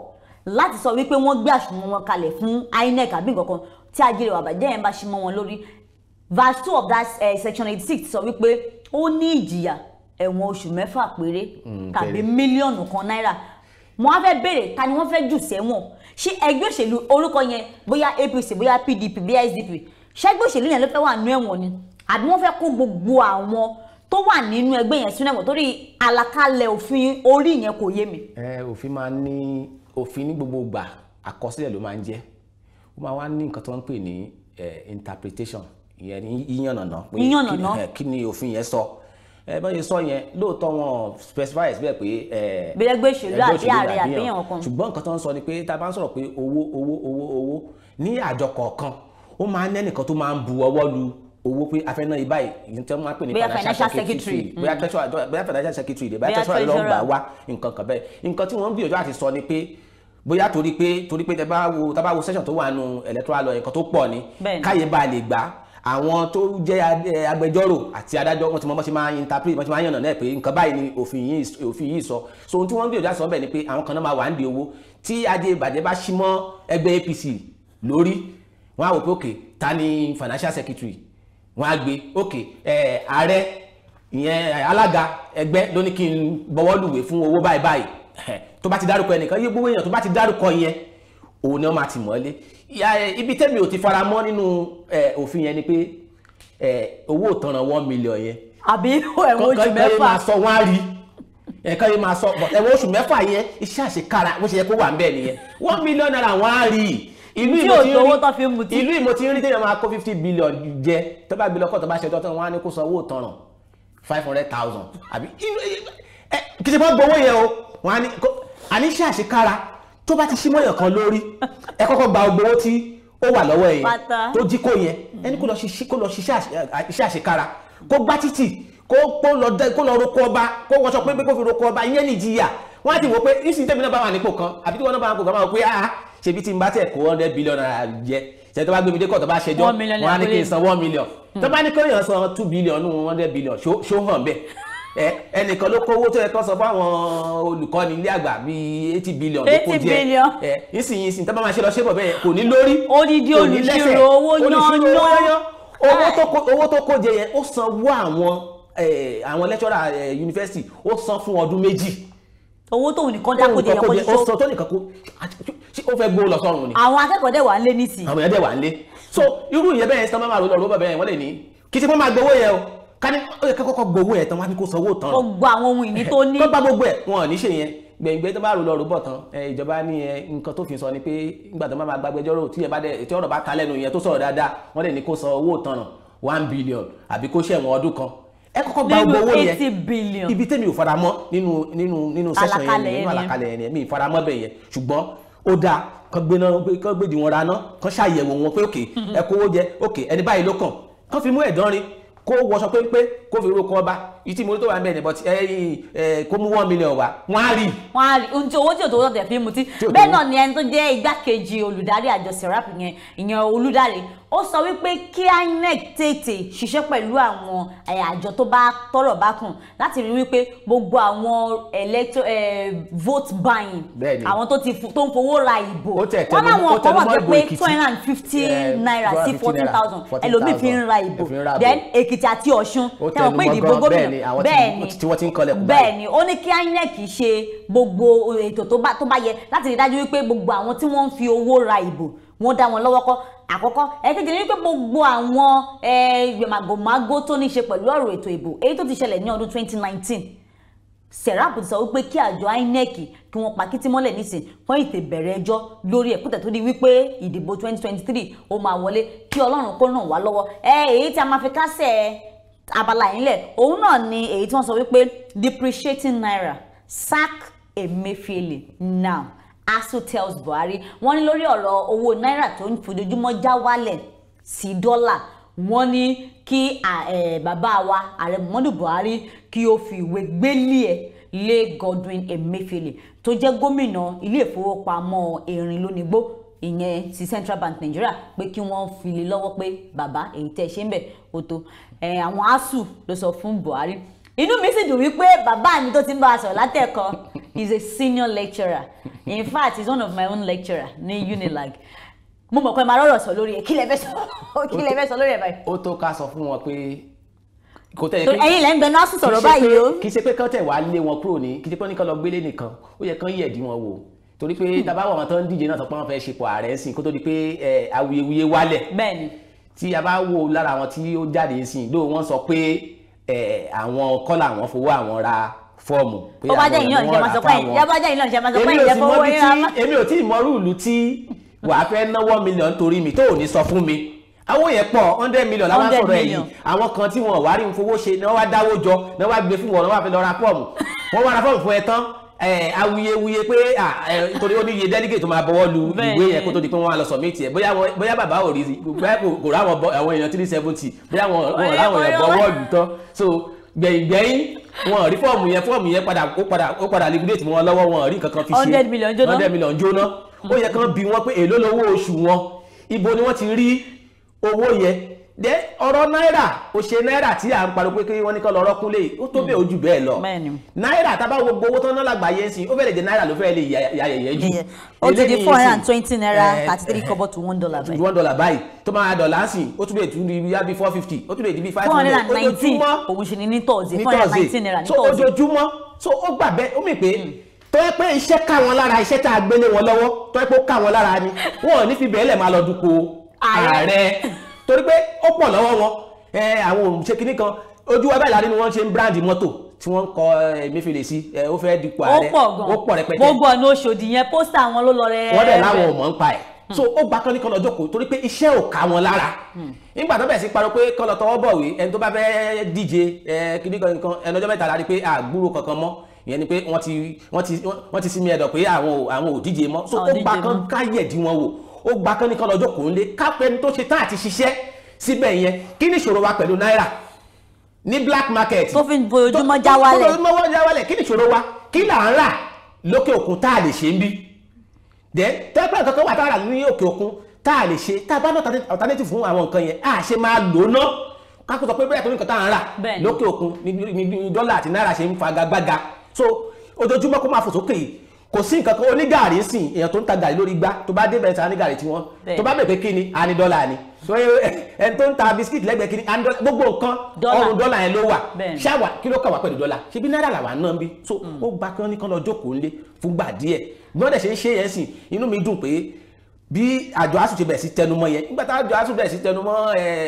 láti sọ wípé wọ́n gbé àsùnwọ̀n wọn kalẹ̀ fún INEC àbí nǹkan kan tí ajé ìwà ìbàjẹ́ yẹn bá ṣe mọ́ wọn lórí, verse 2 of that section 86 sọ wípé ó ní ìjìyà ẹ̀wọ̀n oṣù 6 péré tàbí mílíọ̀nù kan náírà. Mo á fẹ́ béèrè, ta ni wọ́n fẹ́ jù sẹ́wọ̀n? Ṣé ẹgbẹ́ òṣèlú orúkọ yẹn, bóyá APC, bóyá PDP, bóyá SDP, ṣé ẹgbẹ́ òṣèlú yẹn ló fẹ́ wà nínú ẹ̀wọ̀n ni, àbí wọ́n fẹ́ kó gbogbo àwọn tó wà nínú ẹgbẹ́ yẹn sínú ẹ̀wọ̀n? Torí àlàkalẹ̀ òfin orí yẹn kò yé mi. Òfin máa ń ní òfin ní gbogbo ìgbà, àkọsílẹ̀ ló máa ń jẹ́. Ó máa wá ní nǹkan tó ń pè ní interpretation, ìyẹn ní yíyànnàná pé kí ni òfin yẹn sọ. Bá ṣe sọ yẹn lóòótọ́ wọn specify síbẹ̀ pé bí ẹgbẹ́ òṣèlú àbí ààrẹ àbí èèyàn kan, ṣùgbọ́n nǹkan tó ń sọ ni pé tá a bá ń sọ̀rọ̀ pé owó owó owó owó ní àjọ kọ̀ọ̀kan, ó máa ń nẹ́nìkan tó máa ń bu ọwọ́ lu owó pé a fẹ́ ná ibà yìí, tí wọ́n máa ń pè ní financial secretary, bóyá financial secretary bóyá treasurer ló ń gbà wá nǹkan kan bẹ́ẹ̀. Nǹkan tí wọ́n ń gbìyànjú àti sọ ni pé bóyá torí pé tẹ bá wo session tó wà nù electoral law, nǹkan tó pọ̀ ni káyé bá lè gbà. Àwọn tó jẹ́ agbẹjọ́rò àti adájọ́ wọ́n ti mọ bó ṣe máa interpret, bó ṣe máa yànnà náà pé nǹkan báyìí ni òfin yìí sọ. So ohun tí wọ́n ń gbìyànjú àti sọ bẹ́ẹ̀ ni pé àwọn kan náà máa wà ń di owó tí ajé ìbàjẹ́ bá ṣí mọ́ ẹgbẹ́ APC lórí, wọ́n á wò pé òkè ta ni financial secretary, wọ́n á gbé òkè ààrẹ ìyẹn alága ẹgbẹ́ ló ní kí n bọwọ́ lùwé fún owó báyìí báyìí. Tó bá ti dárúkọ ẹnìkan, yé gbogbo èèyàn tó bá ti dárúkọ yẹn òun ni wọ́n máa ti mọ́lé. Ibi tẹ́mi ò ti fara mọ́ nínú òfin yẹn ni pé owó ìtanràn 1 million yẹn, àbí ẹ̀wọ̀n oṣù 6 máa sọ wọ́n á rí ẹ̀kan yẹn máa sọ ẹ̀wọ̀n oṣù 6 yẹn, iṣẹ́ àṣekára bó ṣe yẹ kó wà ń bẹ̀ nìyẹn. 1 million naira wọ́n á rí. Ìlú ìmọ̀ tí ń rí téèyàn máa kó 50 billion jẹ, tó bá gbé lọ́kọ̀ tó bá ṣe tán wọ́n á ní kó san owó ìtanràn 500,000 àbí kì í ṣe bọ́ gbowó yẹn o. Wọ́n á ní àníṣe àṣekára tó bá ti ṣí mọ́yàn kan lórí, ẹ kọ́kọ́ gba gbogbo owó tí ó wà lọ́wọ́ ẹ yẹn tó jí kó yẹn, ẹni kó lọ ṣiṣẹ́ àṣekára, kó gbá títì, kó lọ roko ọba, kó wọṣọ pé kó fi roko ọba, ìyẹn ní ìjìyà. Wọ́n á ti wò pé ìsìn tẹ́mi náà bá wà nípò kan àbí tí wọ́n náà bá wà nípò kan máa wò pé ah ṣebí tí n bá tẹ̀ kó 100 billion naira jẹ, ṣe tó bá gbé mi dé kọ́ tó bá ṣẹjọ́ wọ́n á ní kí n san 1 million, tó bá ní kí èèyàn san 2 billion nù 100 billion ṣó hàn bẹ́ẹ̀. Ẹnìkan ló kówó tó yẹ kó sọ fáwọn olùkọ́ni ilé àgbà bíi 80 billion ló kó jẹ nísìnyí tó bá máa ṣe lọ ṣe bọ̀ bẹ́ẹ̀ kò ní lórí, odidi olùṣirò owó yán. Owó tó kó jẹ yẹn ó sanwó àwọn lecturer yunifásitì, ó san fún ọdún 2. Owó tóun nìkan dákó jẹ yẹn kó ṣe ó sọ tó nìkan kó ó fẹ́ gbó lọ sọ́run ni. Àwọn akẹ́kọ̀ọ́ dẹ̀ wà ń lé nísìnyí. Àwọn èèyàn dẹ̀ wà ń lé. So irú ìyẹn bẹ́ẹ̀ sọ máa rò lọ rò bẹ́ẹ̀ wọ́n lè ní kí ṣe fọ́n máa gbowó yẹn o, ká ní ó yẹ kọ́kọ́ gbowó yẹn tán wá ní kó sanwó tán. Ó gba àwọn ohun ìní tó ní. Kó gba gbogbo ẹ̀ wọn ò ní ṣe yẹn. Gbẹ̀ngbẹ́ tó bá rò lọ rò bọ̀ tán, ìjọba ní nǹkan tó fi sọ ni pé nígbà tó máa gbàgbẹjọ́rò tí ọ̀rọ̀ bá ta lẹ́nu yẹn tó sọ̀rọ̀ dáadáa, wọ́n lè ní kó san owó tán 1 billion àbí kó ṣẹ̀wọ̀n ọdún kan. Ẹ kọ́kọ́ gba gbogbo owó yẹn. Ibi tẹ́mi ò faramọ́ nínú nínú nínú session yẹn nínú àlàkalẹ̀ yẹn mi ì faramọ́ bẹ̀ yẹn, ṣùgbọ́n ó dáa kán gbéná kán gbèdì wọn raná kán ṣàyẹ̀wò wọn pé òkè ẹ kówó jẹ òkè ẹni báyìí ló kàn kán fi mú ẹ̀dánrin kó wọṣọ péńpé kó fi roko ọba ìtì mo tó wà ń bẹ̀ ní but kó mú 1 million wá wọ́n á rí. Wọ́n á rí ohun tí owó tí òtò tẹ̀ fi mutí. Bẹ́ẹ̀ náà ni ẹni tó jẹ́ igbákejì olùdarí àjọ SERAP yẹn, ìyẹn Olùdarí, ó sọ wípé kí INEC tètè ṣiṣẹ́ pẹ̀lú àwọn àjọ tó bá tọ́rọ̀ bá kùn láti rí wípé gbogbo àwọn vote buying, àwọn tó ń fowó ra ìbò, wọ́n láwọn kan wà tó pé 250 naira sí 14,000 ẹlòmíì fi ń ra ìbò. Then Èkìtì àti Ọ̀ṣun tẹ̀wọ̀n pé ìdìbò gómìnà bẹ́ẹ̀ ni ó ní kí INEC ṣe gbogbo ètò tó bá yẹ láti rí dájú wípé gbogbo àwọn tí wọ́n ń fi owó ra ìbò wọ́n dá wọn lọ́wọ́ kọ́. Àkọ́kọ́ ẹ̀kejì ni wípé gbogbo àwọn màgòmágó tó ní ṣe pẹ̀lú ọ̀rọ̀ ètò ìbò èyí tó ti ṣẹlẹ̀ ní ọdún 2019, SERAP ti sọ wípé kí àjọ INEC kí wọ́n pa kítí mọ́lẹ̀ nísìn fún ètè bẹ̀rẹ̀ ẹjọ́ lórí ẹ̀ kútẹ̀ tó di wípé ìdìbò 2023 ó máa wọlé, kí Ọlọ́run kó ràn wá lọ́wọ́. Èyí tí a máa fi kásẹ̀ abala yìí lẹ̀ òun náà ni èyí tí wọ́n sọ wípé depreciating naira, sack Emefiele now, ASUU tells Buhari. Wọ́n ní lórí ọ̀rọ̀ owó náírà tó ń fojoojúmọ́ já wálẹ̀ sí dọ́là, wọ́n ní kí bàbá wa ààrẹ Muhammadu Buhari kí ó fi ìwé gbélé ẹ̀ lé Godwin Emefiele tó jẹ́ gómìnà ilé ìfowópamọ́ Erin Lónigbó, ìyẹn ti Central Bank Nigeria, pé kí wọ́n fi lé lọ́wọ́ pé bàbá èyí tẹ́ ṣe ń bẹ̀ ó tó. Àwọn ASUU ló sọ fún Buhari. Inú mi sì dùn wípé bàbá mi tó ti ń bá a sọ̀rọ̀ látẹ̀kọ́ He's a senior lecturer. In fact, he's one of my own lecturer ní Unilag. Mo mọ̀ pé màá rọ̀rọ̀ sọ lórí ẹ̀. Kí lẹ fẹ́ sọ? Kí lẹ fẹ́ sọ lórí ẹ̀ báyìí? Ó tó ká sọ fún wọn pé kò tẹ̀ Torí ẹ̀yin lẹ́ ń gbẹnu ASUU sọ̀rọ̀ báyìí o. Kì í ṣe pé kán tẹ̀ wá lé wọn kúrò ní, kì í ṣe pé nìkan lọ gbélé nìkan, ó yẹ kán yẹ̀dí wọn wò, torí pé tá bá wà wọn tó ń díje náà sọ pé wọ́n fẹ́ ṣepọ̀ ààrẹ sìn kó tó di pé awuyewuye wálẹ̀. Bẹ́ẹ̀ni. Tí a bá wo lára àwọn tí ó jáde sìn lóò wọ́n sọ pé àwọn kọ́ làwọn fowó àwọn ra fọ́ọ̀mù. Ó bá jẹ́ ìyàn ìṣe máa sọ pé ìyá bá jẹ́ ìyàn ìṣe máa sọ pé ìyẹn fowó yín ra mọ́. Èmi ò tí ì mọ rúùlù tí wàá fẹ́ náwó mílíọ̀nù torí mi tó ò ní sọ fún mi. Àwọn yẹn pọ̀ 100 million làwọn sọ̀rọ̀ ẹ̀ yìí. Àwọn kan tí wọn wá rí fowó ṣe ni wọ́n wá dáwó jọ ni wọ́n wá gbé fún wọn ni wọ́n wá fi lọ ra fọ́ọ̀mù. Wọ́n wá ra fọ́ọ̀mù fún ẹ tán, awuyewuye pé nítorí ó ní iye delegate tó máa bọwọ́ lu ìwé yẹn kó tó di pé wọ́n á lọ submit ẹ̀, bóyá bàbá ò rí, bóyá kò ráwọn àwọn èèyàn 370, bóyá wọn ráwọn èèyàn bọwọ́ lù tán. So gbẹ̀yìngbẹ̀yìn wọn rí fọ́ọ̀mù yẹn, fọ́ọ̀mù yẹn padà ó padà liquidate mọ́ wọn lọ́wọ́, wọn rí nǹkan kan fi ṣe. 100 million jóná. 100 million jóná. Ó yẹ kán bi wọn pé èló lówó oṣù wọn, ibo ni wọ́n ti rí owó yẹn. Dẹ ọ̀rọ̀ náírà, ó ṣe náírà tí à ń pariwo pé kí wọ́n ní kán lọ rọ́kúnlé, ó tó bẹ́ẹ̀ ojú bẹ́ẹ̀ lọ. Náírà tá a bá wo gbogbo owó tán náà lágbàáyé sí, ó fẹ́lẹ̀ jẹ́ náírà ló fẹ́ lè ya yẹ̀yẹ́ jù. Ó ti di 420 naira 33 kobo to $1 báyìí. $1 báyìí tó máa dọ̀là sí, ó tún lè tún di bí 450, ó tún lè di bí 500. 419 òun ṣe ni ní Thursday, 419 naira ní Thursday. Ojoojúmọ́, so ó gbà bẹ́ẹ̀, ó mì pé tó yẹ pé iṣẹ́ ká wọn lára, iṣẹ́ tá a gbélé wọn lọ́wọ́ tó yẹ pé ó ká wọn lára ni wọn ò ní fi bẹ́ẹ̀ lẹ̀ máa lọ dupò ààrẹ, torí pé ó pọ̀ lọ́wọ́ wọn. Àwọn òṣè kínní kan ojú wa báyìí láàrin ni wọ́n ṣe ń brand mọ́tò tí wọ́n ń kọ Emefiele sí, ó fẹ́ dupò ààrẹ, ó pọ̀ rẹpẹtẹ. Gbogbo ọ̀nà Òṣòdì yẹn pósítà wọn ló lọ rẹ. Wọ́n dẹ̀ láwọn ò mọ̀ ń pa ẹ̀. So ó gba kán ní kán lọ jókòó torí pé iṣẹ́ ò ká wọn lára. Nígbà tó bẹ̀rẹ̀ sí parọ́ pé kán lọ tọwọ́ bọ̀wé ẹni tó bá fẹ́ díje kínní kan ẹni ọjọ́ mẹ́ta la rí pé àgbúrò kankan mọ́, ìyẹn ni pé wọ́n ti sinmi ẹ̀dọ̀ pé àwọn ò díje mọ́. So ó gba kán káyẹ̀dí wọn wò, ó gba kán ní kán lọ jókòó ńlé kápẹ́ni tó ṣe tán àti ṣiṣẹ́ síbẹ̀ yẹn. Kí ni ìṣòro wa pẹ̀lú náírà ní black market tó fi ń fojoojúmọ́ já wálẹ̀, tó fi ń já wálẹ̀? Kí ni ìṣòro wa? Kí là ń rà lókè òkun tá a lè ṣe ń bí? Then tẹ́pẹ́ nǹkan kan wà tá a rà ní òkè òkun tá a lè ṣe, tá a bá ní alternative fún àwọn nǹkan yẹn, a ṣe máa lò ná. Kákó sọ pé bẹ́ẹ̀ tó ní nǹkan tá a ń rà lókè òkun ní dọ́là àti náírà ṣe ń fagagbága. So ojoojúmọ́ kó máa fò sókè yìí, kò sí nǹkan kan. Onígàrí ń sìn, èèyàn tó ń ta gàrí lórí igbá tó bá débẹ̀ ta ní gàrí tiwọn, tó bá bẹ̀ pé kí ni a ní dọ́là ni, ẹni tó ń ta bisikíìtì lẹ́gbẹ̀ẹ́ kí ni a ní dọ́là, gbogbo nǹkan ọrùn dọ́là yẹn ló wà. Ṣáwà kí ló kà wá pẹ̀lú dọ́là? Ṣebí náírà làwà náà ń bí. So ó gba kí wọ́n ní kán lọ jókòó ńlé fúngbà díẹ̀. Bí wọ́n dẹ̀ ṣe ń ṣe yẹn sìn, inú mi dùn pé bí àjọ ASUU ti bẹ̀rẹ̀ sí tẹnumọ́ yẹn. Nígbà tá àjọ ASUU bẹ̀rẹ̀ sí tẹnumọ́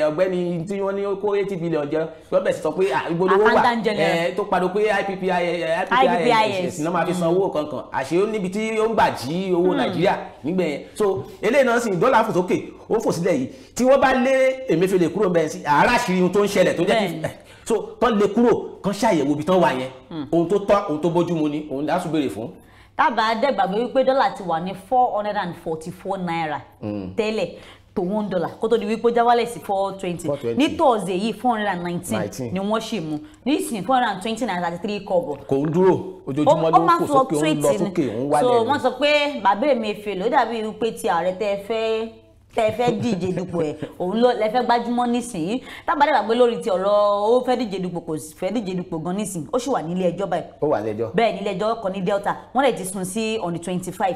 ọ̀gbẹ́ni tí wọ́n ní kó 80 billion jẹ, wọ́n bẹ̀rẹ̀ sí sọ pé ibo lówó wà, tó pariwo pé IPPIS náà máa fi san owó kankan, àṣé ó níbi tí ó ń gbà jí owó Nàìjíríà nígbẹ̀ yẹn. So eléyìí náà sì dọ́là fò sókè, ó fò sílẹ̀ yìí. Tí wọ́n bá lé Emefiele kúrò bẹ́ẹ̀ sí àárá ṣe ohun tó ń ṣẹlẹ̀ tó jẹ́ kí so tán lé kúrò, kán ṣàyẹ̀wò ibi tán wà yẹn, ohun tó tọ́, ohun tó bójúmu ni òun ASUU béèrè fún. Tábà dẹ́gbàgbé wípé dọ́là ti wà ní 444 naira tẹ́lẹ̀ tó $1 kó tó di wípé ó já wálẹ̀ sí 420 ní Thursday yìí, 419 ni wọ́n ṣì mú nísìnyí, 420 naira 33 kọ́bọ̀. Kò ń dúró, ojoojúmọ́ ló ń fò sókè, ó ń lọ sókè, ó ń wálẹ̀. So wọ́n sọ pé bàbá Emefiele ó dàbí wípé ti ààrẹ tẹ́ fẹ́ díje dupò ẹ̀ òun ló lẹ fẹ́ gbájúmọ́ nísìnyí. Tábà dẹ́gbàgbé lórí ti ọ̀rọ̀ ó fẹ́ díje dupò, kò fẹ́ díje dupò gan nísìnyí, ó sì wà nílé ẹjọ́ báyìí. Ó wà lẹ́jọ́. Bẹ́ẹ̀ nílé ẹjọ́ kan ní Delta, wọ́n lè ti sún sí on the 25.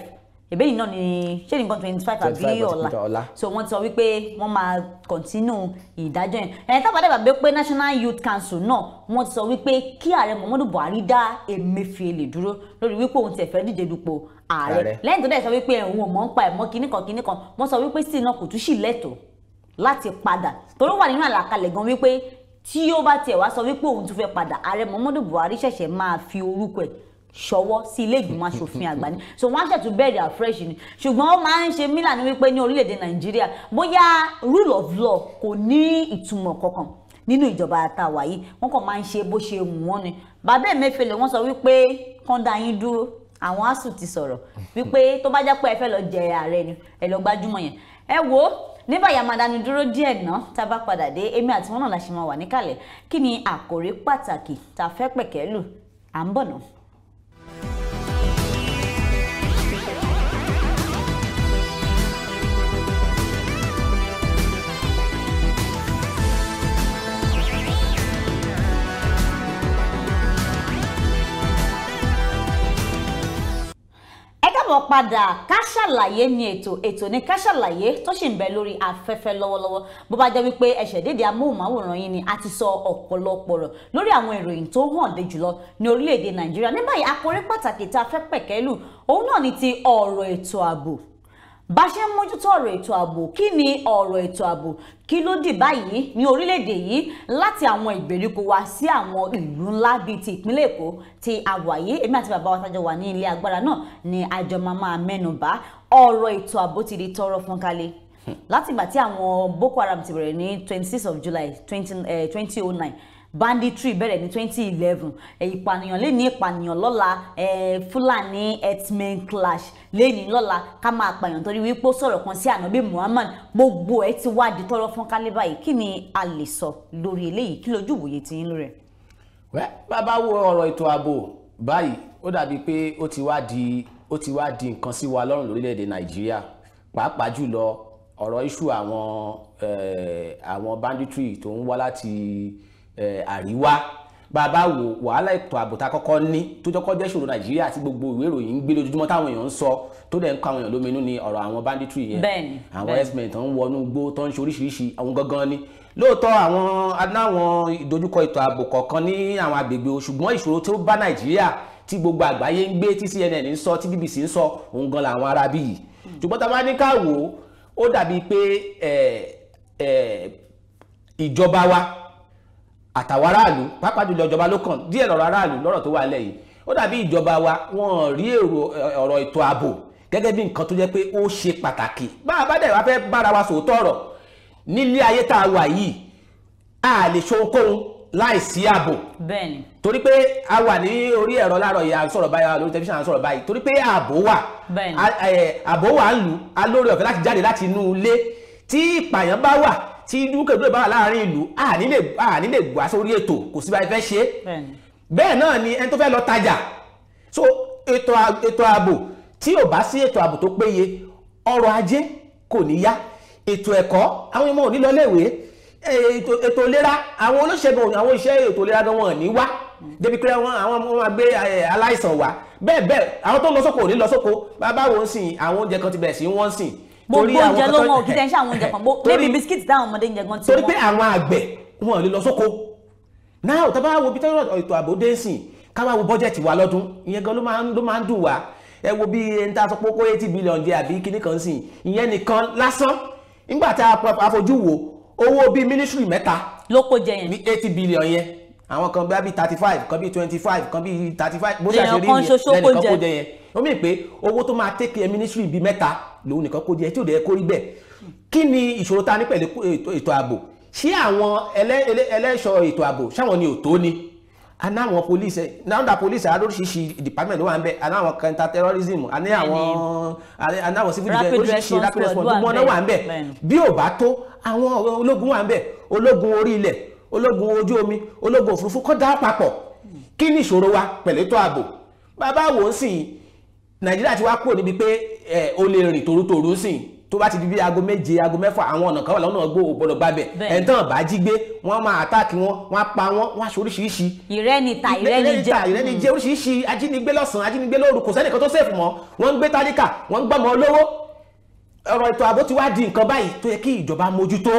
Ìbéyìí náà ni ṣé nǹkan 25 àbí ọ̀la. So wọ́n ti sọ wípé wọ́n máa continue ìdájọ́ yẹn. Ẹ̀ tábà dẹ́gbàgbé pé National Youth Council náà wọ́n ti sọ wípé kí ààrẹ Muhammadu Buhari dá Emefiele dúró lórí wípé òun ti fẹ́ díje dupò ààrẹ, lẹ́yìn tó dẹ̀ sọ wípé òun ò mọ̀ ń pa ẹ̀ mọ́ kinní kan kinní kan. Wọ́n sọ wípé sí náà kò tún sì lẹ́tọ̀ọ́ láti padà, torí wà nínú àlàkalẹ̀ gan wípé tí ó bá tiẹ̀ wá sọ wípé òun tún fẹ́ padà, ààrẹ Muhammadu Buhari ṣẹ̀ṣẹ̀ máa fi orúkọ ẹ̀ ṣọwọ́ sí ilé ìgbìmọ̀ aṣòfin àgbà ni. So wọ́n á ṣẹ̀tún bẹ̀rẹ̀ afresh ni. Ṣùgbọ́n ó máa ń ṣe mílà ní wípé ní orílẹ̀-èdè Nàìjíríà bóyá rule of law kò ní ìtumọ̀ kankan nínú ìjọba àtàwà yìí, wọ́n kàn máa ń ṣe bó ṣe wù wọ́n ni. Bàbá Emefiele wọ́n sọ wípé kán dá yín dúró, àwọn ASUU ti sọ̀rọ̀ wípé tó bá jẹ́ pé ẹ fẹ́ lọ jẹ ààrẹ ni ẹ lọ gbájúmọ̀ yẹn. Ẹ wo ní báyìí a máa dánu dúró díẹ̀ ná, tá a bá padà dé èmi àti wọn náà la ṣe máa wà níkàlẹ̀. Kí ni àkòrí pàtàkì tá a fẹ́ pẹ̀kẹ́ lù? À ń bọ̀ ná. Padà Ká Sálàyé ní ètò ní Ká Sálàyé tó sì ń bẹ lórí afẹ́fẹ́ lọ́wọ́lọ́wọ́. Bó bá jẹ́ wípé ẹ̀ṣẹ̀ dédé amóhùnmáwòrán yín ni, a ti sọ ọ̀pọ̀lọpọ̀ rọ̀ lórí àwọn ìròyìn tó hàn dé jùlọ ní orílẹ̀-èdè Nàìjíríà. Ní báyìí, àkòrí pàtàkì tá a fẹ́ pẹ̀kẹ́lù òun náà ni ti ọ̀rọ̀ ètò ààbò. Bá ṣe ń mójútó ọ̀rọ̀ ètò ààbò, kí ni ọ̀rọ̀ ètò ààbò, kí ló dì báyìí ní orílẹ̀-èdè yìí, láti àwọn ìgbèríko wa sí àwọn ìlú ńlá bíi ti ìpínlẹ̀ Èkó ti àwàyé. Èmi àti bàbá wa tájọ wà ní ilé agbára náà ni àjọ máa máa mẹ́nu bà. Ọ̀rọ̀ ètò ààbò ti di tọ́rọ́ fọ́n kálé látìgbà tí àwọn Boko Haram ti bẹ̀rẹ̀ ní 26 of July 2009, banditry bẹ̀rẹ̀ ní 2011, ìpànìyàn lé ní ìpànìyàn lọ́la, Fúlàní herdsmen clash lé ní lọ́la, ká máa pààyàn torí wípé ó sọ̀rọ̀ kan sí ànábì Muhammad. Gbogbo ẹ̀ ti wá di tọ́rọ́ fọ́n kálé báyìí. Kí ni a lè sọ lórí eléyìí? Kí lójú ìwòye ti yín lórí ẹ̀? Wẹ́ bàbá wo ọ̀rọ̀ ètò ààbò báyìí, ó dàbí pé ó ti wá di nǹkan sí wa lọ́rùn lórílẹ̀‐èdè Nàìjíríà, pàápàá jùlọ ọ̀rọ̀ issue àwọn banditry tó ń wá láti àríwá. Bàbá wo wàhálà ètò ààbò tá a kọ́kọ́ ní tó jọ́kọ́ jẹ́ ìṣòro Nàìjíríà tí gbogbo ìwé ìròyìn ń gbé lójoojúmọ́, táwọn èèyàn ń sọ, tó dẹ̀ ń kọ́ àwọn èèyàn lóminú, ni ọ̀rọ̀ àwọn banditry yẹn, àwọn herdsmen tó ń wọnú igbó, tó ń ṣe oríṣiríṣi. Àwọn gangan ni lóòótọ́ àwọn aláwọn ìdojúkọ ètò ààbò kọ̀ọ̀kan ní àwọn agbègbè o, ṣùgbọ́n ìṣòro tó bá Nàìjíríà tí gbogbo àgbáyé ń gbé, tí CNN ń sọ, tí BBC ń sọ, òun gan làwọn arábí yìí. Ṣùgbọ́n tá a bá ní ká wò ó, ó dàbí pé ìjọba wa àtàwọn aráàlú, pàápàá jùlọ ìjọba ló kàn díẹ̀ lọ́rọ̀ aráàlú lọ́rọ̀ tó wà nílẹ̀ yìí, ó dàbí ìjọba wa wọ́n rí èrò ọ̀rọ̀ ètò ààbò gẹ́gẹ́ bí nǹkan tó jẹ́ pé ó ṣe pàtàkì. Bá a bá dẹ̀ wá fẹ́ bára wa sòótọ́ ọ̀rọ̀, nílé ayé tá a wà yìí, a lè ṣe ohunkóhun láìsí ààbò. Torí pé a wà ní orí ẹ̀rọ láàárọ̀ yìí, à ń sọ̀rọ̀ báyìí, lórí tẹlifíṣàn à ń sọ̀rọ̀ báyìí, torí pé ààbò wà. Ààbò wà ń lù a lórí ọ̀fẹ́ láti jáde láti inú ilé. Tí ìpààyàn bá wà, tí dúkèdúró bá wà láàrin ìlú, a ní lè gbà sórí ètò, kò sí bá fẹ́ ṣe. Bẹ́ẹ̀ náà ni ẹni tó fẹ́ lọ tajà. So ètò ààbò, tí ò bá sí ètò ààbò tó péye, ọrọ̀ ajé kò ní yá, ètò ẹ̀kọ́, àwọn ọmọ ò ní lọ léèwé, ètò ìlera, àwọn olóṣèlú, àwọn iṣẹ́ ètò ìlera gan wọn ò ní wá débi pé àwọn ọmọ máa gbé aláìsàn wá. Bẹ́ẹ̀ bẹ́ẹ̀, àwọn tó ń lọ sóko ò ní lọ sóko. Bàbá wo ń sìn, àwọn oúnjẹ kan ti bẹ̀rẹ̀ sí wọ́n sìn. Gbogbo oúnjẹ ló wọn, òkìtẹ́ ń ṣe àwọn oúnjẹ kan bíi bisikíìtì táwọn ọmọdé ń jẹ gan ti Torí pé àwọn àgbẹ̀ wọn ò lè lọ sóko náà. Tá bá wo bí tọ́rọ̀ ètò ààbò dé sìn, ká wá wo bọ́jẹ̀tì wa lọ́dún, ìyẹn gan ló máa ń dùn wá. Ẹ wo bí ẹni tá a sọ pé ó kó 80 billion jẹ àbí kíní kan sìn, ìyẹn nìkan lásán, nígbà tá a fojú wo owó bíi ministry mẹ́ta ló kó jẹ yẹn. Ní 80 billion yẹn, àwọn kan bíi 35, kan bíi 25, kan bíi 35, bó ṣe Lèèyàn àṣírí kan ṣoṣo kó lẹ́nìkan jẹ. Kó jẹ yẹn, ó mì pé owó tó máa take care ministry bíi mẹ́ta lòun nìkan kó jẹ, tí ò dẹ̀ kó rí bẹ́ẹ̀. Kí ni ìṣòro tá a ní pẹ̀lú ètò ààbò? Ṣé àwọn ẹlẹ́ṣọ́ ètò ààbò, ṣáwọn ni ò tó ni? A ní àwọn police náà dá police lóríṣiríṣi department ló wà ń bẹ, a ní àwọn counter terrorism, a ní àwọn civil defence Rapid oríṣiríṣi, response rapid squad response, wà gbogbo ọ̀nà wà ń bẹ. Bí ò bá tó, àwọn ológun wà ń bẹ, ológun orí ilẹ̀, ológun ojú omi, ológun òfurufú, kó dá papọ̀. Kí ni ìṣòro wa pẹ̀lú ètò ààbò? Bàbá wò ó sìn, Nàìjíríà ti wá kúrò níbi pé ẹ o lè rìn tòrútòrú sìn. Tó bá ti di bí aago 7, aago 6, àwọn ọ̀nà kan wà lọ́nà ọgbó, ò gbọ́dọ̀ gbábẹ̀. Ẹni tán bá jí gbé, wọ́n máa attack wọn, wọ́n á pa wọ́n, wọ́n á ṣe oríṣiríṣi. Ìrẹ́ni ta, ìrẹ́ni jẹ. Ìrẹ́ni jẹ, oríṣiríṣi ajínigbé lọ́sàn-án, ajínigbé lóru, kò sẹ́nìkan tó safe mọ́. Wọ́n ń gbé tálíkà, wọ́n ń gbọ́mọ olówó. Ọ̀rọ̀ ètò ààbò ti wá di nǹkan báyìí tó yẹ kí ìjọba mójútó.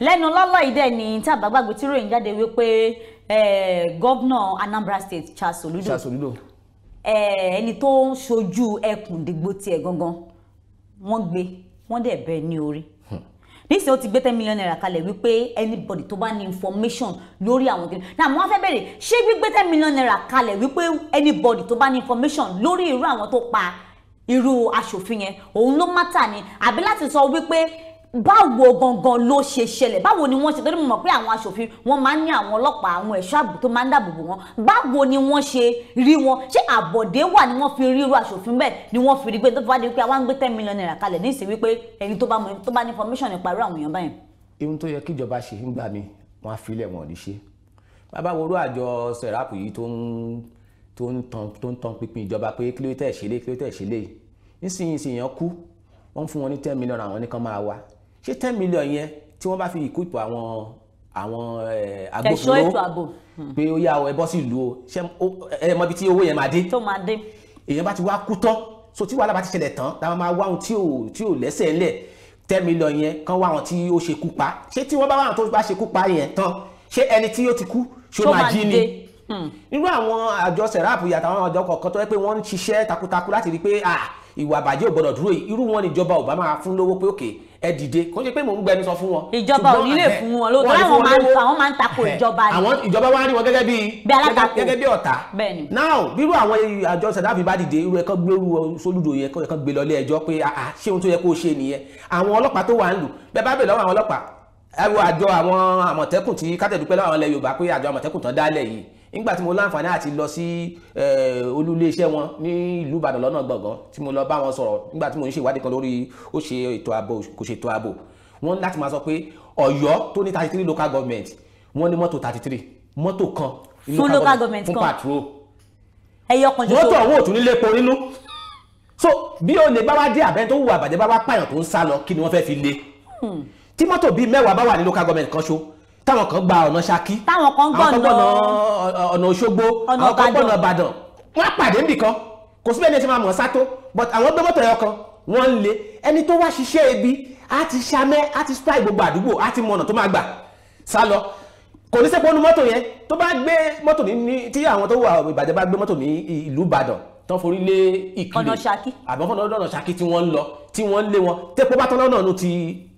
Lẹ́nu lọ́lọ́ yìí dẹ̀ ni tí àbágbàgbé tí ròyìn jáde wípé gómìnà Anambra State, Charles Soludo, Soludo, ẹni tó ń ṣojú ẹkùn dìgbò tiẹ̀ gangan, wọ́n gbé, wọ́n dẹ̀ bẹ́ẹ̀ ní orí. Nísìnyí, ó ti gbé ₦10 million kalẹ̀ wípé anybody tó bá ní information lórí àwọn kìnìún náà. Mo wá fẹ́ bẹ̀rẹ̀, ṣé gbígbé ₦10 million kalẹ̀ wípé anybody tó bá ní information lórí irú àwọn tó pa irú aṣòfin yẹn, òun ló matter ni, àbí láti sọ wípé báwo gangan ló ṣe ṣẹlẹ̀, báwo ni wọ́n ṣe? Torí mo mọ̀ pé àwọn aṣòfin, wọ́n máa ń ní àwọn ọlọ́pàá, àwọn ẹ̀ṣọ́ ààbò tó máa ń dáàbò bò wọ́n. Báwo ni wọ́n ṣe rí wọn? Ṣé àbọ̀dé wà ni wọ́n fi rí irú aṣòfin bẹ́ẹ̀ ni wọ́n fi rí gbé, tó fi wá di wípé àwọn ń gbé ₦10 million kalẹ̀ ní ìsìn wípé ẹni tó bá mọ̀, tó bá ní information nípa irú àwọn èèyàn báyìí? Ihun tó yẹ kí ìjọba ṣe ń gbà mí, wọn á filẹ̀, wọn ò ní ṣe. Bàbá wo orú àjọ SERAP yìí tó ń tan pínpín ìjọba pé kí ló tẹ̀ ṣe lé, kí ló tẹ̀ ṣe lé nísìnyí èèyàn kú, wọ́n ń fún wọn ní 10 million, àwọn nìkan máa wá. Ṣé 10 million yẹn, tí wọ́n bá fi equip àwọn ẹ̀ṣọ́ agbófinró ètò ààbò pé ó yá o, ẹ bọ́ sí ìlú o, ṣé ẹ mọ ibi tí owó yẹn máa dé? Tó máa dé. Èèyàn bá ti wá kú tán, So tí wàhálà bá ti ṣẹlẹ̀ tán la máa wá ohun tí ò lẹ́sẹ̀ ńlẹ̀. 10 million yẹn kan wá àwọn tí ó ṣekú pa. Ṣé tí wọ́n bá wá àwọn tó bá ṣekú pa yẹn tán, ṣé ẹni tí ó ti kú ṣó máa jí ni? Nínú àwọn àjọ sẹ̀ráàpù yàtọ̀ àwọn àjọ kọ̀ọ̀kan tó yẹ pé wọ́n ń ṣiṣẹ́ takuntakun láti rí i pé ìwà àbàjẹ́ ò gbọ́dọ̀ dúró yìí, irú wọn níjọba ò bá máa fún lówó pé òkè ẹ dìde. Kò ṣe pé mò ń gbẹnu sọ fún wọn. Ìjọba ò ní lè fún wọn lówó, àwọn máa ń tako ìjọba ni. Àwọn ìjọba wa ń rí wọn gẹ́gẹ́ bí ọ̀tá. Now bírú àwọn àjọ sẹ̀ráàpù bá dìde, irú ẹ̀kan gbérú Soludo yẹn kàn gbé lọ ilé ẹjọ́ pé ṣé ohun tó yẹ kó ṣe nìyẹn. Àwọn ọlọ́pàá tó wà ń lù bẹ́ẹ̀ bá bẹ̀ lọ́wọ́ àwọn ọlọ́pàá, ẹ wo àjọ àwọn àmọ̀tẹ́kùn tí kátẹ́dúpẹ́ lọ́wọ́ àwọn ilẹ̀ Yorùbá pé àjọ àmọ̀tẹ́kùn tán dálẹ̀ yìí. Nígbà tí mo láǹfààní àti lọ sí olú iléeṣẹ́ wọn ní ìlú Ìbàdàn lọ́nà gbọ̀ngàn tí mo lọ bá wọn sọ̀rọ̀ nígbà tí mo ń ṣe ìwádìí kan lórí ó ṣe ètò ààbò kò ṣe ètò ààbò, wọ́n láti máa sọ pé Ọ̀yọ́ tó ní 33 local government, wọ́n ní mọ́tò 33 mọ́tò kan fún local government fún patrol, ẹyọ kan ṣoṣo, mọ́tò ọ̀hún ò tún nílé epo nínú. So bí olè bá wá dé àbẹ́ tó wù àbàjẹ́ bá wá pààyàn tó ń sá lọ, kí ni wọ́n fẹ́ fi lé? Tí mọ́tò bíi 10 bá wà ní local government kan ṣo, táwọn kan gba ọ̀nà Ṣakí, táwọn kan gbọ̀nà ọ̀nà Òṣogbo, àwọn kan gbọ̀nà Ìbàdàn, wọ́n á pàdé níbìkan, kò síbẹ̀ ní ẹ ṣe máa mọ̀ sátó. But àwọn gbé mọ́tò ẹyọ kan wọ́n ń lé ẹni tó wá ṣiṣẹ́ ibi, á ti ṣamẹ́, á ti spy gbogbo àdúgbò, á ti mọ ọ̀nà tó máa gbà sá lọ. Kò ní sẹ́pọ̀ nu mọ́tò yẹn tó bá gbé mọ́tò ní tí àwọn tó wà Ìbàdàn bá gbé mọ́tò ní ìlú Ìbàdàn tán forí lé Ìkirè, ọ̀nà Ṣakí, àbọ̀n fọ́nà ọ̀nà Ṣakí tí wọ́n ń lọ tí wọ́n ń lé wọn, tẹ́pọ̀ bá tán lọ́nà nu ti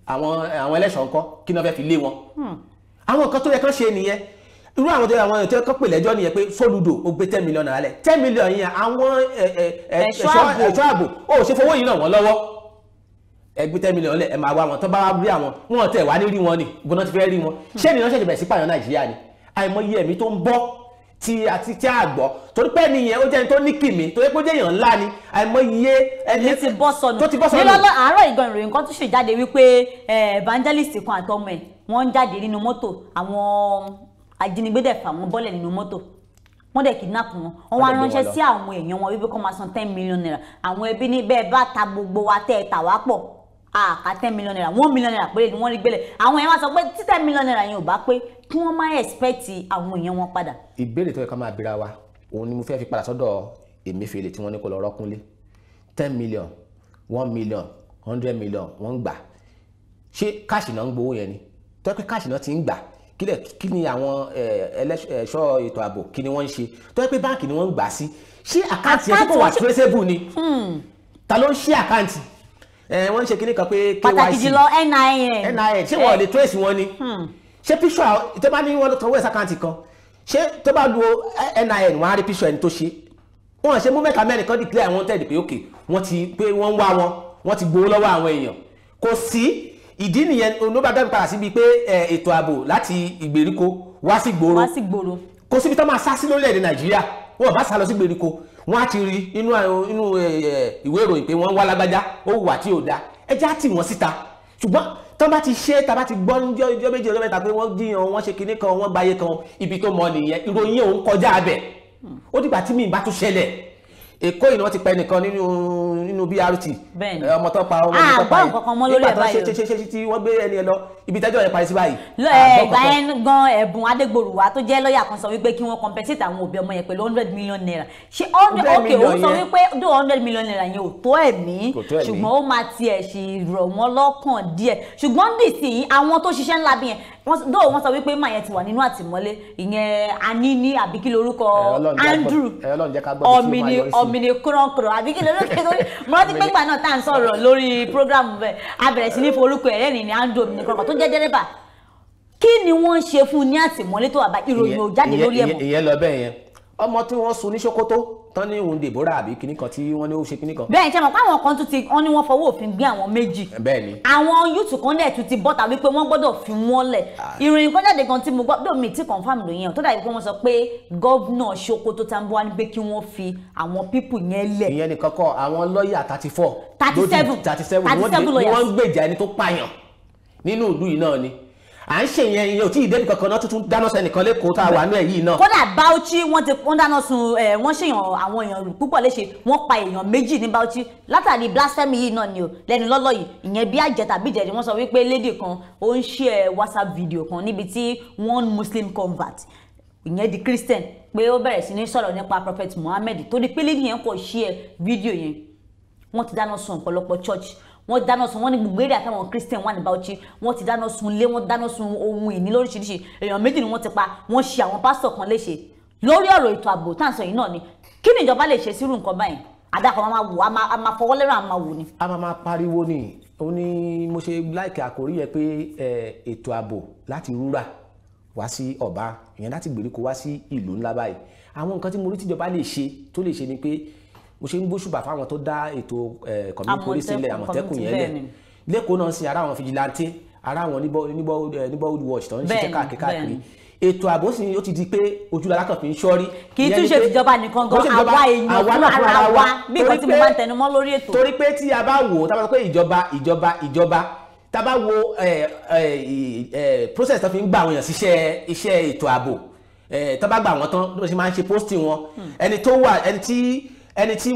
àwọn ẹlẹ́ṣọ̀ ńkọ́, kí ni wọ́n fẹ́ fi lé wọn? Àwọn nǹkan tó yẹ kán ṣe nìyẹn. Irú àwọn tó yẹ àwọn ètò ẹ̀kọ́ pè lẹ́jọ́ nìyẹn pé Soludo ó gbé 10 million naira lẹ̀, 10 million yẹn àwọn ẹ̀ṣọ́ ààbò ó ṣe fowó yìí ràn wọ́n lọ́wọ́. Ẹ gbé 10 million lẹ̀, ẹ máa wá wọn, tó bá wá rí àwọn wọn tẹ̀ wá ní rí wọn ni gbọ́dọ̀ ti fẹ́ rí wọn. Ṣé ènìyàn ṣẹ̀ṣẹ̀ bẹ̀rẹ̀ sí pààyàn Nàìjíríà ni? Àìmọye ẹ̀mí tó ń bọ́ tí àti tí a gbọ́ torí pé nìyẹn ó jẹ́ ẹni tó ní kìmí torí pé ó jẹ́ èèyàn ńlá ni. Àìmọye ẹni tó ti bọ́ sọnù nílọ́lọ́. Àárọ̀ ìgan ìròyìn kan tún ṣe jáde wípé evangelist kan àtọmọ ẹ̀ wọ́n ń jáde nínú mọ́tò, àwọn ajínigbé dẹ̀ fà wọ́n bọ́lẹ̀ nínú mọ́tò, wọ́n dẹ̀ kidnap wọn, wọ́n wá ránṣẹ́ sí àwọn èèyàn wọn wípé kó máa san 10 million naira. Àwọn ẹbí ní bẹ́ẹ̀ bá ta gbogbo wa tẹ́ ẹ tà wá pọ̀, àká 10 million naira, 1 million naira péré ni wọ́n rí gbélé. Àwọn èèyàn wá sọ pé tí 10 million naira yẹn ò bá pé, kí wọ́n má expect àwọn èèyàn wọn padà. Ìbéèrè tó yẹ ká máa bira wa òun ni mo fẹ́ fi padà sọ́dọ̀ Emefiele tí wọ́n ní kó lọ rọ́kúnlé. 10 million, 1 million, 100 million wọ́n ń gbà. Ṣé káàṣì náà ń gbowó yẹn ni? Tó yẹ pé káàṣì náà ti ń gbà, kí ni àwọn ẹlẹ́ṣọ́ ètò ààbò kí ni wọ́n ń ṣe? Tó yẹ pé báǹkì ni wọ́n ń gbà sí, ṣé àkáǹtì yẹn tó wà traceable ni? Ta ló ń ṣí àkáǹtì? Wọ́n ń ṣe kíní kan pé KYC, pàtàkì jùlọ NIN, ṣé wọ́n lè trace wọn ni? Ṣé píṣọ tó bá ní wọ́n sanwó ẹ̀sà àkáǹtì kan, ṣé tó bá lu NIN wọ́n á rí píṣọ ẹni tó ṣe? Wọ́n ṣe mú mẹ́ta mẹ́rin kan declare àwọn tẹ̀lé pé ok, wọ́n ti pé wọ́n ń wá wọn, wọ́n ti gbowó lọ́wọ́ àwọn èèyàn. Kò sí ìdí nìyẹn ló bá dábìí padà síbi pé ètò ààbò láti ìgbèríko wá sí gbòòrò. Kò síbi tó máa sá sí lórílẹ̀‐èdè Nàìjíríà, wọn bá sá lọ sí ìgbèríko, wọn á ti rí inú ìwé ìròyìn pé wọ́n ń wá lágbájá, ó wà tí ò dáa, ẹ já tì wọ́n síta. Ṣùgbọ́n tán bá ti ṣe, tá bá ti gbọ́ ní ọjọ́ méjì ọjọ́ mẹ́ta pé wọ́n jíyan, wọ́n ṣe kinní kan, wọ́n gbayé kan, ibi tó mọ nìyẹn, ìròyìn òun kọjá abẹ. Ó dìgbà tí mi bá tún ṣẹlẹ̀. Èkó yìí ni wọ́n ti pa ẹnìkan nínú BRT, ọmọ tó pa ọmọ tó pa yìí nígbà tó ṣe ṣe ṣe tí wọ́n gbé ẹni ẹ lọ ibi tẹ́jọ́ yẹn parí sí báyìí. Ìgbà yẹn gan Ẹ̀bùn Adégbòrúwá tó jẹ́ lọ́ọ̀yà kan sọ wípé kí wọ́n compensate àwọn òbí ọmọ yẹn pẹ̀lú 100 million naira. Ṣé ok, ó sọ wípé 100 million naira yẹn ò tó ẹ̀mí, ṣùgbọ́n ó máa tiẹ̀ ṣì rọ̀ wọ́n lọ́kàn díẹ̀. Ṣùgbọ́n nísìnyí àwọn tó ṣiṣẹ́ ńlá bí yẹn, wọ́n sọ wípé màá yẹn ti wà nínú àtìmọ́lé, ìyẹn Anini àbí kí lorúkọ Andrew Ọ̀mìnì kúrọ̀kúrọ̀ àbí kí lorúkọ ẹ̀, mo rántí pé ìgbà náà tá à ń sọ̀rọ̀ lórí program bẹ́ẹ̀, a bẹ̀rẹ̀ sí ní forúkọ ẹ̀rẹ́rìn ní Andrew Ọ̀mìnì kúrọ̀kúrọ̀ tó jẹ́ dẹ́rẹ́bà. Kí ni wọ́n ń ṣe fún ní àtìmọ́lé tó wà bá ìròyìn ò jáde lórí ẹ̀ mọ́? Ìyẹn lọ bẹ́ẹ̀ yẹn, ọmọ tí wọ́n sun ní Sokoto tán ní òun Deborah àbí kinní kan tí wọ́n ní ó ṣe kinní kan. Bẹ́ẹ̀ ṣe mọ̀ pé àwọn kan tún ti wọ́n ní wọ́n fọwọ́ òfin gbé àwọn méjì. Bẹ́ẹ̀ ni. Àwọn yúùtù kan dẹ̀ tún ti bọ́ta wípé wọ́n gbọ́dọ̀ fi wọ́n lẹ̀. Ìròyìn kan jáde kan tí mo gbọ́ bí omi tí confam lóyún tó dàbí pé wọ́n sọ pé gọ́vnà Sokoto Tambuwal ní pé kí wọ́n fi àwọn pípù yẹn lẹ̀. Ìyẹn nìkan kọ́, àwọn lọ́ọ̀yà 34 37 ni wọ́n ń gbèjà ẹni tó pààyàn nínú ìlú yìí náà ni. À ń ṣe yẹn, ìyẹn ò tí ì débi kankan náà, tuntun dáná sẹ́nìkan lẹ́kọ̀ọ́ tá a wà ní ẹ̀ yìí náà. Kódà Bauchi wọ́n ti wọ́n dáná sun wọ́n ṣèyàn àwọn èèyàn púpọ̀ léṣe, wọ́n pa èèyàn méjì ní Bauchi látàrí blasphemy yìí náà ni o lẹ́nu lọ́lọ́ yìí. Ìyẹn bí àjẹ tàbí ìjẹ̀dí, wọ́n sọ wípé lady kan ó ń share WhatsApp video kan níbi tí one Muslim convert, ìyẹn di Christian, pé ó bẹ̀rẹ̀ sí ní sọ̀rọ̀ nípa Prophet Muhammad, torí pé lady yẹn kò share video yẹn, Wọ́n ti dáná sun ọ̀pọ̀lọpọ̀ church, wọ́n dáná sun, wọ́n ní gbogbo area táwọn Christian wà ní Bauchi, wọ́n ti dáná sun ilé, wọ́n dáná sun ohun ìní lóríṣiríṣi. Èèyàn méjì ni wọ́n ti pa, wọ́n ṣe àwọn pásítọ̀ kan léṣe. Lórí ọ̀rọ̀ ètò ààbò tá à ń sọ yìí náà ni, kí ni ìjọba lè ṣe sírú nǹkan báyìí? Àdàkọ̀ máa wò, a máa fọwọ́ lẹ́rọ̀, a máa wò ni. A máa pariwo ni. Ó ní mo ṣe láìka àkórí yẹn pé ètò ààbò láti rúra wá sí ọba, ìyẹn láti gbèríko wá sí ìlú ńlá báyìí. Àwọn nǹkan tí mo rí tíjọba lè ṣe tó lè ṣe ni pé mo ṣe ń gbóṣùbà fáwọn tó dá ètò community police sílẹ̀, Àmọ̀tẹ́kùn yẹn lẹ̀ lẹ́kọ̀ọ́ náà sí ara àwọn fìjìláńtẹ́, ara àwọn neighborhood watch tó ń ṣiṣẹ́ káàkiri. Ètò ààbò sì ó ti di pé ojú lálákàn fi ń ṣọ́rí. Kì í tún ṣe tìjọba nìkan gan, àwa èèyàn fún ara wa, bí nǹkan tí mo máa ń tẹnu mọ́ lórí ètò. Torí pé tí a bá wò, tá a bá sọ pé ìjọba ìjọba ìjọba, tá a bá wo process tó fi ń gba àwọn èèyàn síṣẹ́ iṣẹ́ ètò ààbò, tó bá gbà wọ́n tán ló ṣe máa ń ṣe posting wọn. Ẹni tó wà, ẹni tí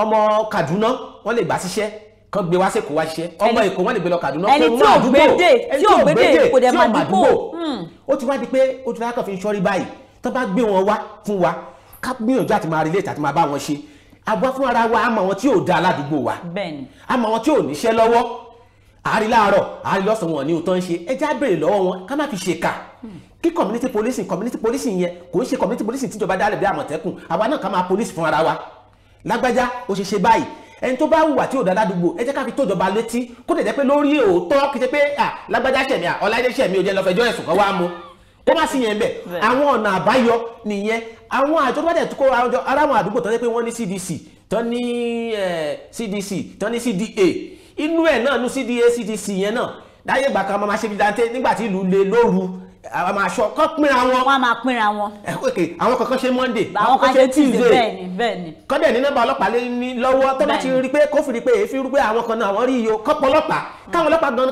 ọmọ Kaduna wọ́n lè gbà síṣẹ́, kan gbé wá sẹ́kọ̀ọ́ wá ṣiṣẹ́, ọmọ Èkó wọ́n lè gbé lọ Kaduna, ẹni tí ò gbédè, tí ò gbédè kò dẹ̀ máa dúpọ̀. Ó ti wá di pé ojú lákàn fi ń ṣọ́rí báyìí. Tó bá gbé wọn wá fún wa, ká gbìyànjú àti máa relate àti máa bá wọn ṣe. Àwa fún ara wa, àmọ́ àwọn tí ò da aládùúgbò wa, àmọ́ àwọn tí ò níṣẹ́ lọ́wọ́, àárí láàárọ̀ àárí lọ́sàn-án wọn ní òótọ́ ń ṣe. Ẹ já béèrè lọ́wọ́ wọn, ká má fi ṣèkà. Kí community policing yẹn kò ń ṣe community policing tíjọba dálẹ̀ bí Àmọ̀tẹ́kùn, àwa náà ká máa police fún ara wa. Lágbájá ó ṣe ṣe báyìí, ẹni tó bá hùwà tí ò dá ládùúgbò, ẹ jẹ́ ká fi tójọba létí, kó lè jẹ́ pé lórí òótọ́, kì í ṣe pé lágbájá ṣẹ̀mí, Ọláìdé ṣẹ̀mí, ó jẹ́ lọ fẹjọ́ ẹ̀sùn kan wá mú, kó má sí yẹn bẹ́ẹ̀. Àwọn ọ̀nà àbáyọ nìyẹn. Àwọn àjọ tó bá dẹ̀ tó kó ara àwọn àdúgbò tó jẹ́ pé wọ́n ní CDC, tó ní CDC, tó ní CDA, inú ẹ̀ náà ní CDA CDC yẹn náà láyé ìgbà kan máa ṣe vigilante nígbà tí ìlú le lóru, àwọn máa ṣọ kọ́ pínra wọn. Wọ́n á máa pínra wọn. Àwọn kankan ṣe Monday, àwọn kan ṣe Tuesday. Bẹ́ẹ̀ni bẹ́ẹ̀ni. Kọ́dẹ̀ ní nọ́mbà ọlọ́pàá lé ní lọ́wọ́, tó bá ti rí pé kó fi rí pé èéfín rú pé àwọn kan náà àwọn rí iye kọ́pọ̀ ọlọ́pàá, káwọn ọlọ́pàá gan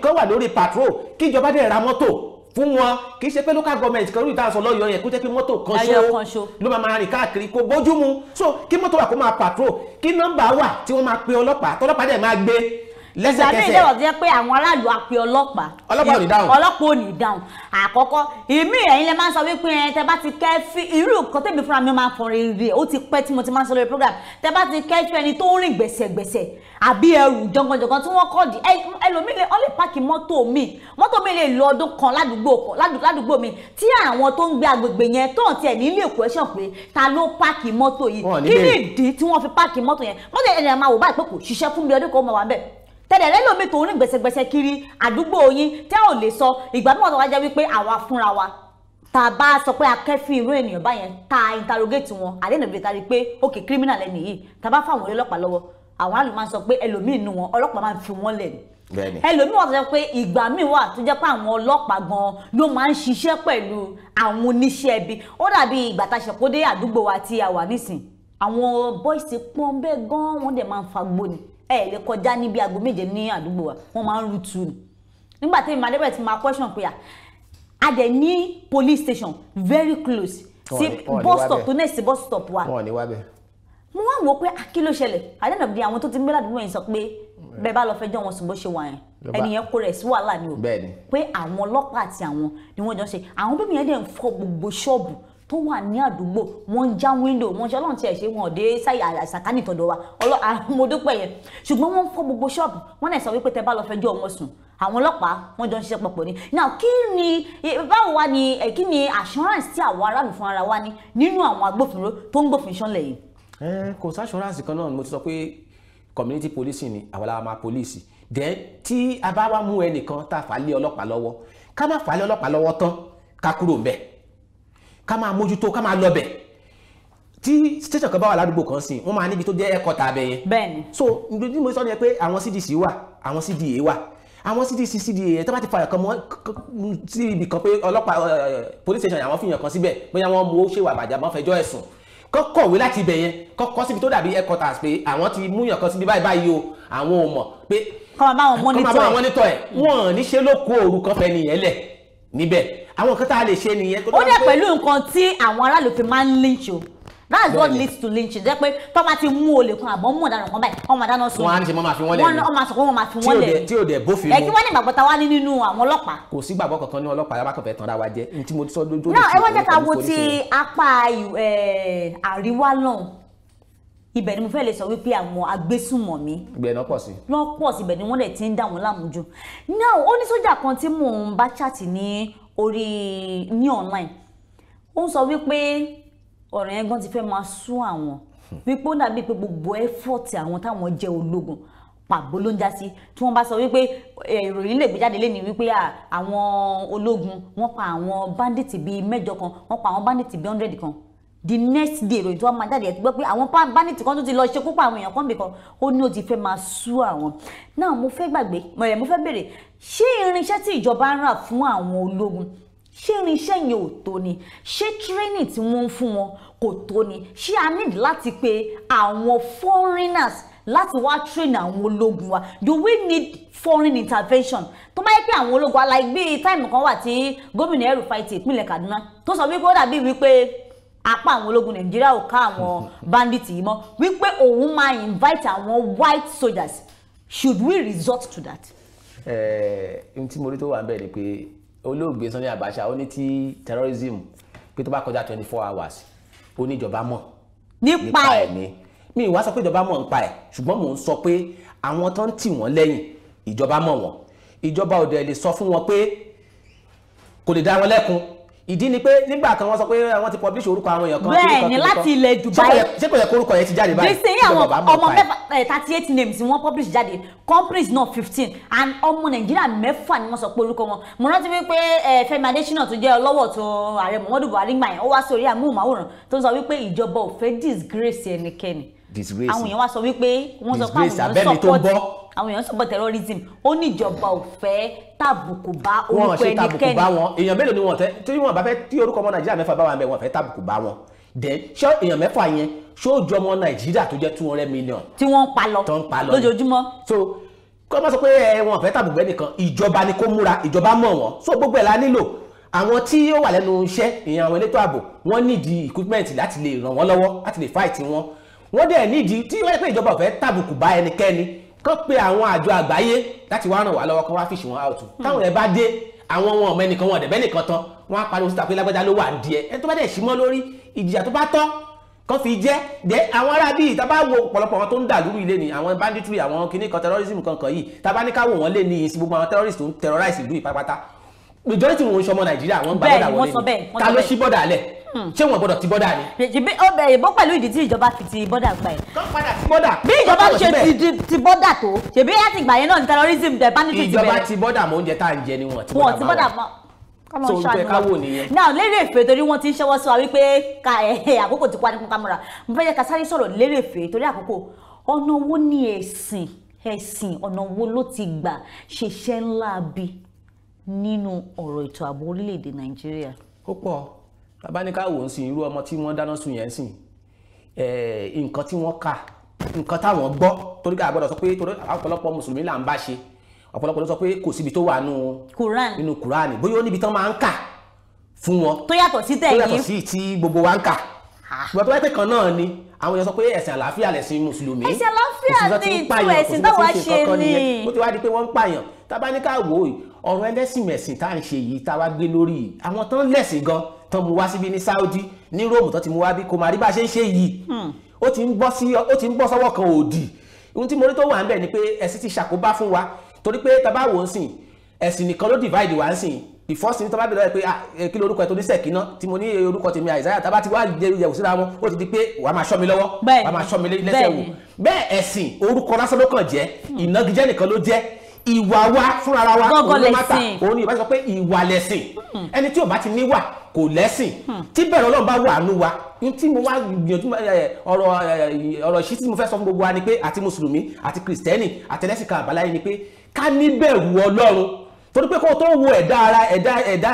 kan wà lórí patrol, kí ìjọba dẹ̀ ra mọ́tò fún wọn. Kì í ṣe pé local government kan lórí ìtàsọ lọ́yọ̀ yẹn kó jẹ́ pé mọ́tò kan ṣo ló máa rìn káàkiri, kó bójú mu. So kí mọ́tò wà kó máa patrol, kí nọ́mbà wà tí wọ́n máa pe ọlọ́pàá, tọ́lọ́pàá dẹ̀ máa gbé lẹ́sẹ̀kẹsẹ̀. Ìgbà míì dẹ̀wọ̀ jẹ́ pé àwọn aráàlú á pe ọlọ́pàá, ọlọ́pàá ò ní dáhùn, ọlọ́pàá ò ní dáhùn. Àkọ́kọ́ ìmí ẹ̀yin lẹ máa ń sọ wípé ẹ tẹ bá ti kẹ́fí irú nǹkan tẹ̀mí fúnra mi máa ń fọn rere, ó ti pẹ́ tí mo ti máa ń sọ lórí program, tẹ bá ti kẹ́fí ẹni tó ń rìn gbẹ̀sẹ̀gbẹ̀sẹ̀ àbí ẹrù jọ̀ngànjọ̀ngàn tí wọ́n kọ́ di ẹlòmíì lè ọ́n lè páàkì mọ́tò mi, mọ́tò mi lè lọ ọdún kan ládùúgbò mi, tí àwọn tó ń gbé agbègbè yẹn tó ń tiẹ̀ ní ilé question pé ta ló páàkì mọ́tò yìí, kí ni ìdí tí wọ́n fi páàkì mọ́tò yẹn. Mọ́tò yẹn ẹ̀yàn máa wò báyìí pé kò ṣiṣẹ́ fún mi ọdún kan ó máa wà ń bẹ̀. Tẹ̀lé lẹ́lòmíì tó ń rìn gbẹ̀sẹ̀gbẹ̀sẹ̀ kiri àdúgbò yín tẹ́ ò lè sọ. Ìgbà mìíràn tó wá jẹ́ wípé àwa fúnra wa tá a bá sọ pé akẹ́fín irú ènìyàn báyẹn, tá a interrogate wọn, àdéhùn ìbílẹ̀ ta rí pé ok criminal ẹni yìí, tá a bá fáwọn ọlọ́pàá lọ́wọ́, àwọn àlù máa ń sọ pé ẹlòmíì nù wọn, ọlọ́pàá máa ń fi wọ́n lẹ̀ ni. Ẹlòmíì wà tó jẹ́ pé ìgbà míì wà tó jẹ́ pé àwọn ọlọ́pàá gan ló máa ń ṣiṣẹ́ pẹ̀lú àwọn oníṣẹ́ ibi. Ó dàbí ìgbà tá a ṣe kó dé àdúgbò wa tí a wà nísìn, àwọn boys pọ́n bẹ́ẹ̀ gan, wọ́n dẹ̀ máa ń fagbó ni. Ẹ lè kọjá níbi aago 7 ní àdúgbò wa, wọ́n máa ń rútu ni. Nígbà tí màá débẹ̀ tí máa question pé a dẹ̀ ní police station very close sí bus stop tó next bus stop wa. Wọ́n ní wá bẹ́ẹ̀. Mo wá wò pé kí ló ṣẹlẹ̀, àdéhùn bí àwọn tó ti ń gbé ládùúgbò yẹn sọ pé bẹ́ẹ̀ bá lọ fẹjọ́ wọn sùn bó ṣe wà yẹn, ẹni yẹn kó rẹ̀ sí wàhálà ni o. Pé àwọn ọlọ́pàá àti àwọn ni wọ́n jọ ṣe, àwọn bíbí yẹn dẹ̀ ń fọ́ gbogbo ṣọ́ọ̀bù tó wà ní àdúgbò, wọ́n ń já wíńdò, wọ́n ṣe Ọlọ́run tí ẹ̀ ṣe wọn dé sàkánì tọ̀dọ̀ wa, mo dúpẹ́ yẹn. Ṣùgbọ́n wọ́n ń fọ́ gbogbo ṣọ́ọ̀bù, wọ́n náà sọ wípé tẹ bá lọ fẹjọ́ wọn sùn, àwọn ọlọ́pàá wọ́n jọ ń ṣiṣẹ́ papọ̀ ni. Now kí ni báwo wá ni kí ni assurance tí àwọn aráàlú fún ara wa ní nínú àwọn agbófinró tó ń gbófin ṣánlẹ̀ yìí? Kò sí assurance kan náà. Mo ti sọ pé community policing ni àwọn làwọn máa police. Then tí a bá wá mú ẹnìkan tá a fà lé ọlọ́pàá lọ́wọ́, ká má fà lé ọlọ́pàá lọ́wọ́ tán ká kúrò ńbẹ̀, ká máa mójútó, ká máa lọbẹ̀. Tí station kan bá wà ládùúgbò kan sí, wọ́n máa níbi tó jẹ́ ẹ̀kọ́ta abẹ yẹn. Bẹ́ẹ̀ni. So ní mo sọ ni pé àwọn CDC wà, àwọn CDA wà, àwọn CDC CDA tó bá ti fa ẹ̀kan mọ́ sí ibì kan pé ọlọ́pàá police station àwọn fìyàn kan síbẹ̀, bóyá wọ́n mú ó ṣèwà bàjẹ́ wọ́n fẹjọ́ ẹ̀sùn, kọ́ kọ̀wé láti ibẹ̀ yẹn, kọ́ kọ́ síbi tó dàbí headquarters pé àwọn ti múyàn kan síbi báyìí báyìí o, àwọn ò mọ̀ pé kọ́ máa bá wọn monitor ẹ̀. Wọ́n ní ṣe ló kó òru kan fẹ́ nìyẹn lẹ̀ níbẹ̀. Àwọn nǹkan tá a lè ṣe nìyẹn. Ó dẹ̀ pẹ̀lú nǹkan tí àwọn aráàlú fi máa ń lynch o. That's what leads to lynching. Jẹ́ pé tó bá ti mú olè kan àbọ̀ mú ọ̀daràn kan báyìí, wọ́n máa dáná sun. Wọ́n á ní ṣe mọ́ máa fi wọ́n lẹ̀ ni. Wọ́n máa sọ pé wọ́n máa fi wọ́n lẹ̀ ni. Tí ò dẹ̀ bófin mu. Ẹ kí wọ́n ní ìgbàgbọ́ ta wá ní nínú àwọn ọlọ́pàá. Kò sí ìgbàgbọ́ kankan ní ọlọ́pàá, yàrá kan fẹ́ tanra wa jẹ. Ní tí mo sọ lójú. Náà ẹ wá jẹ́ ká wo ti apá àríwá náà. Ibẹ̀ ni mo fẹ́ lè sọ wípé àwọn agbésùnmọ̀mí Ibẹ̀ náà pọ̀ sí. Wọ́n pọ̀ síbẹ̀ ni wọ́n dẹ̀ ti ń dà wọ́n láàmú jù. Now, ó ní sójà kan tí mò ń bá chat ní orí ní online, ó ń sọ wípé ọ̀rọ̀ yẹn gan ti fẹ́ máa sún àwọn, wípé ó dàbí pé gbogbo effort àwọn táwọn jẹ́ ológun, pàbó ló ń já sí. Tí wọ́n bá sọ wípé ìròyìn lè gbé jáde lé ní wípé àwọn ológun wọ́n pa àwọn bandits bíi 8 kan, wọ́n pa àwọn bandits bíi 100 kan, the next day ìròyìn tí wọ́n máa jáde ẹ̀ ti gbọ́ pé àwọn bandits kan tó ti lọ ṣekú pa àwọn èèyàn kan bìkan. Ó ní ó ti fẹ́ máa sú àwọn náà. Mo fẹ́ gbàgbé mo fẹ́ béèrè, ṣé irinṣẹ́ tí ìjọba ń rà fún àwọn ológun, ṣé irinṣẹ́ yẹn ò tó ni? Ṣé training tí wọ́n ń fún wọn kò tó ni? Ṣé a need láti pe àwọn foreigners láti wá train àwọn ológun wa? Do we need foreign intervention? Tó bá yẹ pé àwọn ológun aláìgbé time kan wà tí gómìnà El-Rufai ti ìpínlẹ̀ Kaduna tó sọ wípé ó dàbí wípé apá àwọn ológun Nàìjíríà ò ká àwọn bandits yìí mọ́, wípé òun máa invite àwọn white soldiers, should we resort to that? Ohun tí mo rí tó wà ń bẹ̀ ni pé olóògbé Sani Abacha, ó ní tí terrorism pé tó bá kọjá 24 hours, ó ní ìjọba mọ̀ nípa ẹ̀. Ni mi ìwá sọ pé ìjọba mọ̀ nípa ẹ̀, ṣùgbọ́n mò ń sọ pé àwọn tó ń tì wọ́n lẹ́yìn, ìjọba mọ̀ wọ́n. Ìjọba ò dẹ̀ lè sọ fún wọn pé kò lè dá wọn lẹ́kun. Ìdí ni pé nígbà kan wọ́n sọ pé wọ́n ti publish orúkọ àwọn èèyàn kan. Bẹ́ẹ̀ ni, láti ilẹ̀ Dubai. Ṣé kò yẹ kó orúkọ yẹn ti jáde báyìí? Nísìnyí àwọn ọmọ 6, 38 names wọ́n publish jáde, companies náà 15, and ọmọ Nàìjíríà 6 ni wọ́n sọ pé orúkọ wọn. Mo rántí wípé Fẹ́mi Adésínà tó jẹ́ ọlọ́wọ̀ tó ààrẹ Muhammadu Buhari gbà yẹn, ó wá sí orí amóhùnmáwòrán tó ń sọ wípé ìjọba ò fẹ́ disgrace ẹnikẹ́ni. Disgrace. Àwọn èèyàn wá sọ wípé wọ́n sọ pé àwọn èèyàn support, àwọn èèyàn support terrorism. Ó ní ìjọba ò fẹ́ tàbùkù bá orúkọ ẹnikẹ́ni. Wọ́n ṣe tàbùkù bá wọn. Èèyàn mélòó ni wọ́n tẹ́ tí wọ́n bá fẹ́ tí orúkọ ọmọ Nàìjíríà 6 bá wà ń bẹ̀, wọ́n fẹ́ tàbùkù bá wọn. Then ṣé èèyàn 6 yẹn ṣó ju ọmọ Nàìjíríà tó jẹ́ 200 million tí wọ́n ń pa lọ tó ń pa lọ lójoojúmọ́? So kọ́ máa sọ pé wọn fẹ́ tàbùkù ẹnìkan, ìjọba ni kó múra, ìjọba mọ̀ wọ́n. So gbogbo ẹ̀ la nílò. Àwọn tí ó wà lẹ́nu iṣẹ́, ìyẹn àwọn elétò ààbò, wọ́n nídìí equipment láti lè ràn wọ́n lọ́wọ́ láti lè fight wọn. Wọ́n dẹ̀ nídìí tí wọ́n pé ìjọba ò fẹ́ tàbùkù bá ẹnikẹ́ni, kán pe àwọn àjọ àgbáyé láti wá ràn wá lọ́wọ́, kán wá fìṣì wọn out. Táwọn ẹ̀ bá dé, àwọn wọn ọmọ ẹnìkan wọn ọ̀dẹ̀bẹ́ nìkan tán, wọ́n á pariwo síta pé lágbájá ló wà ní díẹ̀. Ẹni tó bá dẹ̀ sí mọ́ lórí, ìjìyà tó bá tọ́ kán fi jẹ́. Dẹ́ àwọn ará bíi tá bá wo ọ̀pọ̀lọpọ̀ àwọn tó ń dà lúrú ilé ni àwọn banditry, àwọn kinní kan, terrorism kankan yìí, tá bá ní ká wò wọ́n lé ní ìsìn, gbogbo àwọn terrorist tó ń terrorize ìlú ìpápátá, majority wọn ń ṣọmọ Nàìjíríà, wọ́n ń gba bọ́dà wọlé ni. Ta ló ṣí bọ́dà lẹ̀? Ṣé wọn gbọ́dọ̀ ti bọ́dà ni? Ìbò pẹ̀lú ìdí tí ìjọba fi ti bọ́dà gbà ẹ̀. Kán padà sí bọ́dà. Bí ìjọba ṣe ti bọ́dà tó, ṣèbí láti ìgbà yẹn náà ni terrorism dẹ̀ banditry ti bẹ̀rẹ̀. Ìjọba ti bọ́dà mọ oúnjẹ tá à ń jẹ ni wọn ti bọ́dà mọ́ wọn. So oúnjẹ ká wò nìyẹn. Náà lérè èfè, torí wọ́n ti ń ṣọwọ́ sí wa wípé àkókò ti pa ní kámọ́ra. Mo fẹ́ jẹ́ ká sáré sọ̀rọ̀ lérè èfè torí àkókò. Ọ̀nà wo ni ẹ̀sìn ọ̀nà wo ló ti gbà ṣiṣẹ́ ńlá bí nínú ọ̀rọ̀ ètò ààbò orílẹ̀-èdè Nàìjíríà? Ó pọ̀. Bàbá ní ká wò ó sìn, irú ọmọ tí wọ́n dáná sun yẹn sìn, nǹkan tí wọ́n kà, nǹkan táwọn gbọ́, torí ká gbọ́dọ̀ sọ pé torí ọ̀pọ̀lọpọ̀ mùsùlùmí là ń bá ṣe, ọ̀pọ̀lọpọ̀ ló sọ pé kò síbi tó wà nínú Kùránì, bóyá ó níbi tán máa ń kà fún wọn tó yàtọ̀ sí tẹ̀yìn, tó yàtọ̀ sí tí gbogbo wa ń kà. Ṣùgbọ́n tó wáyé pé kan náà ni àwọn èèyàn sọ pé ẹ̀sìn àlàáfíà lẹ̀sìn mùsùlùmí, ẹ̀sìn àlàáfíà ni ìtú ẹ̀sìn táwa ṣe ni ó ti wá di pé wọ́n ń pààyàn. Tá bá ní ká wò ó, ọ̀rọ̀ ẹlẹ́sìn mẹ̀sìn tá à ń ṣe yìí, tá a wá gbé lórí yìí, àwọn tán lẹ̀sìn gan tán mú wá síbi ní Saudi, ní Rome tán ti mú wá bí, kò má rí bá a ṣe ń ṣe yìí. Ó ti ń bọ́ sọ́wọ́ kan òdì. Ohun tí mo rí tó wà ń bẹ̀ ni pé ẹ̀sìn ti ṣàkóbá fún wa, torí pé tá bá wò ó sìn, ẹ̀sìn nìkan ló divide wa ń sìn. The first thing tó bá bẹ̀rẹ̀ pé kí lorúkọ ẹ̀ tó ní sẹ̀kínà tí mo ní orúkọ tèmi Isaiah, tá bá ti wá yẹ̀wò síra wọn, ó ti di pé wàá máa ṣọ́ mi lọ́wọ́, wàá máa ṣọ́ mi lẹ́sẹ̀ wò. Bẹ́ẹ̀ ẹ̀sìn orúkọ lásán ló kàn jẹ́, ìnagijẹ́ nìkan ló jẹ́. Ìwà wa fúnra wa òun ló má ta. Òun ni ìbá sọ pé ìwà lẹ̀sìn. Ẹni tí ò bá ti níwà kò lẹ́sìn. Tí bẹ̀rẹ̀ Ọlọ́run bá wà nú wa, tí mo wá gbìyànjú ọ̀rọ̀ ìṣí tí mo fẹ́ sọ fún gbogbo wa ni pé àti mùsùlùmí àti kìrìsìtẹ́nì àti ẹlẹ́sìn kan àbáláyé ni pé ká níbẹ̀rù Ọlọ́run. Torí pé kó o tó wo ẹ̀dá ara ẹ̀dá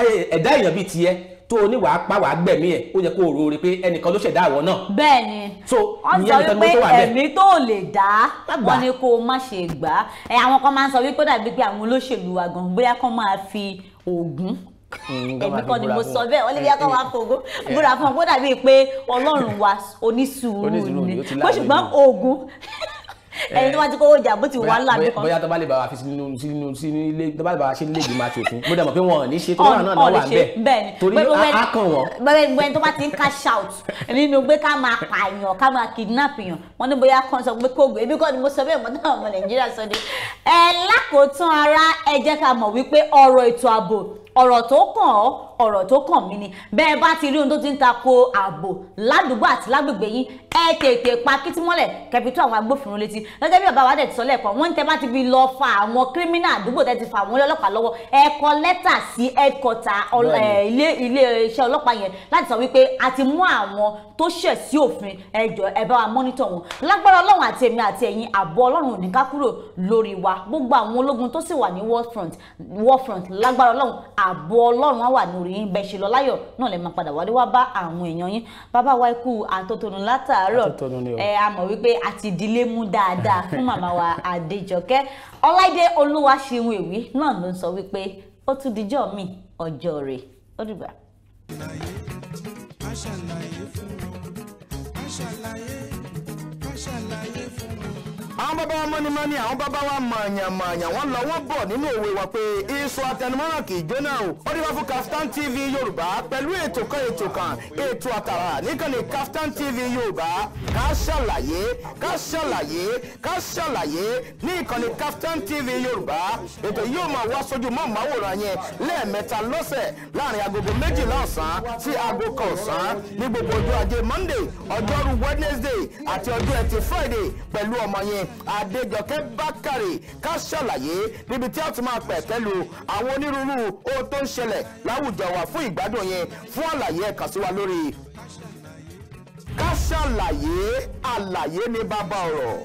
èèyàn bíi tiẹ̀ tó o ní wàá pa wàá gbẹ̀mí ẹ̀, ó yẹ kó o rò ó rí pé ẹnìkan ló ṣẹ̀dá àwọn náà. Bẹ́ẹ̀ni. So wọ́n sọ wípé ẹ̀mí tó lè dá wọ́n ní kó o má ṣe gbà á. Àwọn kan máa ń sọ wípé dàbí pé àwọn olóṣèlú wa gan bóyá kán máa fi Ògún, èmi kọ́ ni mo sọ bẹ́ẹ̀, wọ́n lè bí akọ́ máa fògún búra fún ọ kó dàbí pé Ọlọ́run wa onísùúrù ni, bó ṣùgbọ́n Ògún Ẹni tó bá ti kówó jà bó ti wà láàbí kan. Bóyá tó bá lè bá wa fi sínú sínú sínú ilé, tó bá lè bá wa ṣe nílé ìgbìmọ̀ aṣòfin, mo dẹ̀ mọ̀ pé wọn ò ní ṣe, torí àwọn náà wà ń bẹ̀, torí á kàn wọ́n. Bẹ́ẹ̀ tó bá ti ń cash out nínú pé ká máa pààyàn, ká máa kidnap èèyàn, wọ́n ní bóyá kan sọ pé kóògùn ebi kọ́ ni mo sọ bẹ́ẹ̀ mọ́ náà ọmọ Nàìjíríà sọ ni. Ẹ lákòótán ara, ẹ jẹ́ ká mọ̀ wípé ọ̀rọ̀ ètò ààbò, ọ̀rọ̀ tó kàn ọ́, ọ̀rọ̀ tó kàn mí ni. Bẹ́ẹ̀ bá ti rí ohun tó ti ń tako ààbò ládùúgbò àti lágbègbè yín, ẹ tètè pa kítí mọ́lẹ̀ kẹfì tó àwọn agbófinró létí. Gẹ́gẹ́ bí bàbá wa dẹ̀ ti sọ lẹ́ẹ̀kan, wọ́n ń tẹ́ bá ti fi lọ fa àwọn kírímínà àdúgbò, tẹ́ ti fa àwọn ọlọ́pàá lọ́wọ́, ẹ kọ lẹ́tà sí headquarter ilé iṣẹ́ ọlọ́pàá yẹn láti sọ wípé a ti mú àwọn tó ṣẹ̀ sí òfin, ẹ jọ̀ọ́ ẹ bá wa mọ́nítọ̀ wọn. Lágbára Ọlọ́run àti èmi àti ẹ̀yin, ààbò Ọlọ́run ò ní ká kúrò lórí wa. Gbogbo àwọn ológun tó sì wà ní war front, lágbára Ọlọ́run ààbò Ọlọ́run á wà lórí yín. Bẹ́ẹ̀ ṣe lọ láyọ̀ náà lè máa padà wálé wá bá àwọn èèyàn yín. Bàbá wa, ikú àtótónu látàárọ̀, ẹ a mọ̀ wípé a ti dilé mú dáadáa fún màmá wa Adéjọkẹ́. Ọláìdé Olúwaṣeun Èwí náà ló ń sọ wípé ó tún dijọ́ mi ọjọ́ rẹ̀, ó dìgbà. Ká ṣàlàyé fún wọn, ká ṣàlàyé, ká ṣàlàyé fún wọn. Àwọn bàbá wa mọ́nimọ́ni, àwọn bàbá wa mọ̀ọ̀yàn-mọ̀ọ̀yàn, wọ́n lọ wọ́n bọ̀ nínú òwe wa pé iṣu atẹnumọ́ràn kì í jóná o. Ó dé wá fún Kaftan TV Yorùbá pẹ̀lú ètò kan ètò kan, ètò àtàrà níkànnì Kaftan TV Yorùbá. Ká ṣàlàyé, ká ṣàlàyé, ká ṣàlàyé ní ìkànnì Kaftan TV Yorùbá. Ètò yóò máa wá sójú mọ́ màwòrán yẹn lẹ́ẹ̀mẹ́ta lọ́sẹ̀ láàrin agogo 12 ọ̀sán sí aago 1 ọ̀sán ní gbogbo ọjọ́ ajé Monday, ọjọ́rú Wednesday àti ọjọ́ ẹtì Friday pẹ̀lú ọmọ yẹn Adéjọkẹ́ Bákàrè. Ká ṣàlàyé níbi tí a ti máa pẹ̀kẹ́ lu àwọn onírúurú ohun tó ń ṣẹlẹ̀ láwùjọ wa fún ìgbádùn yẹn. Fún àlàyé, ẹ kàn sí wa lórí Ká ṣàlàyé. Àlàyé ní bàbá ọ̀rọ̀.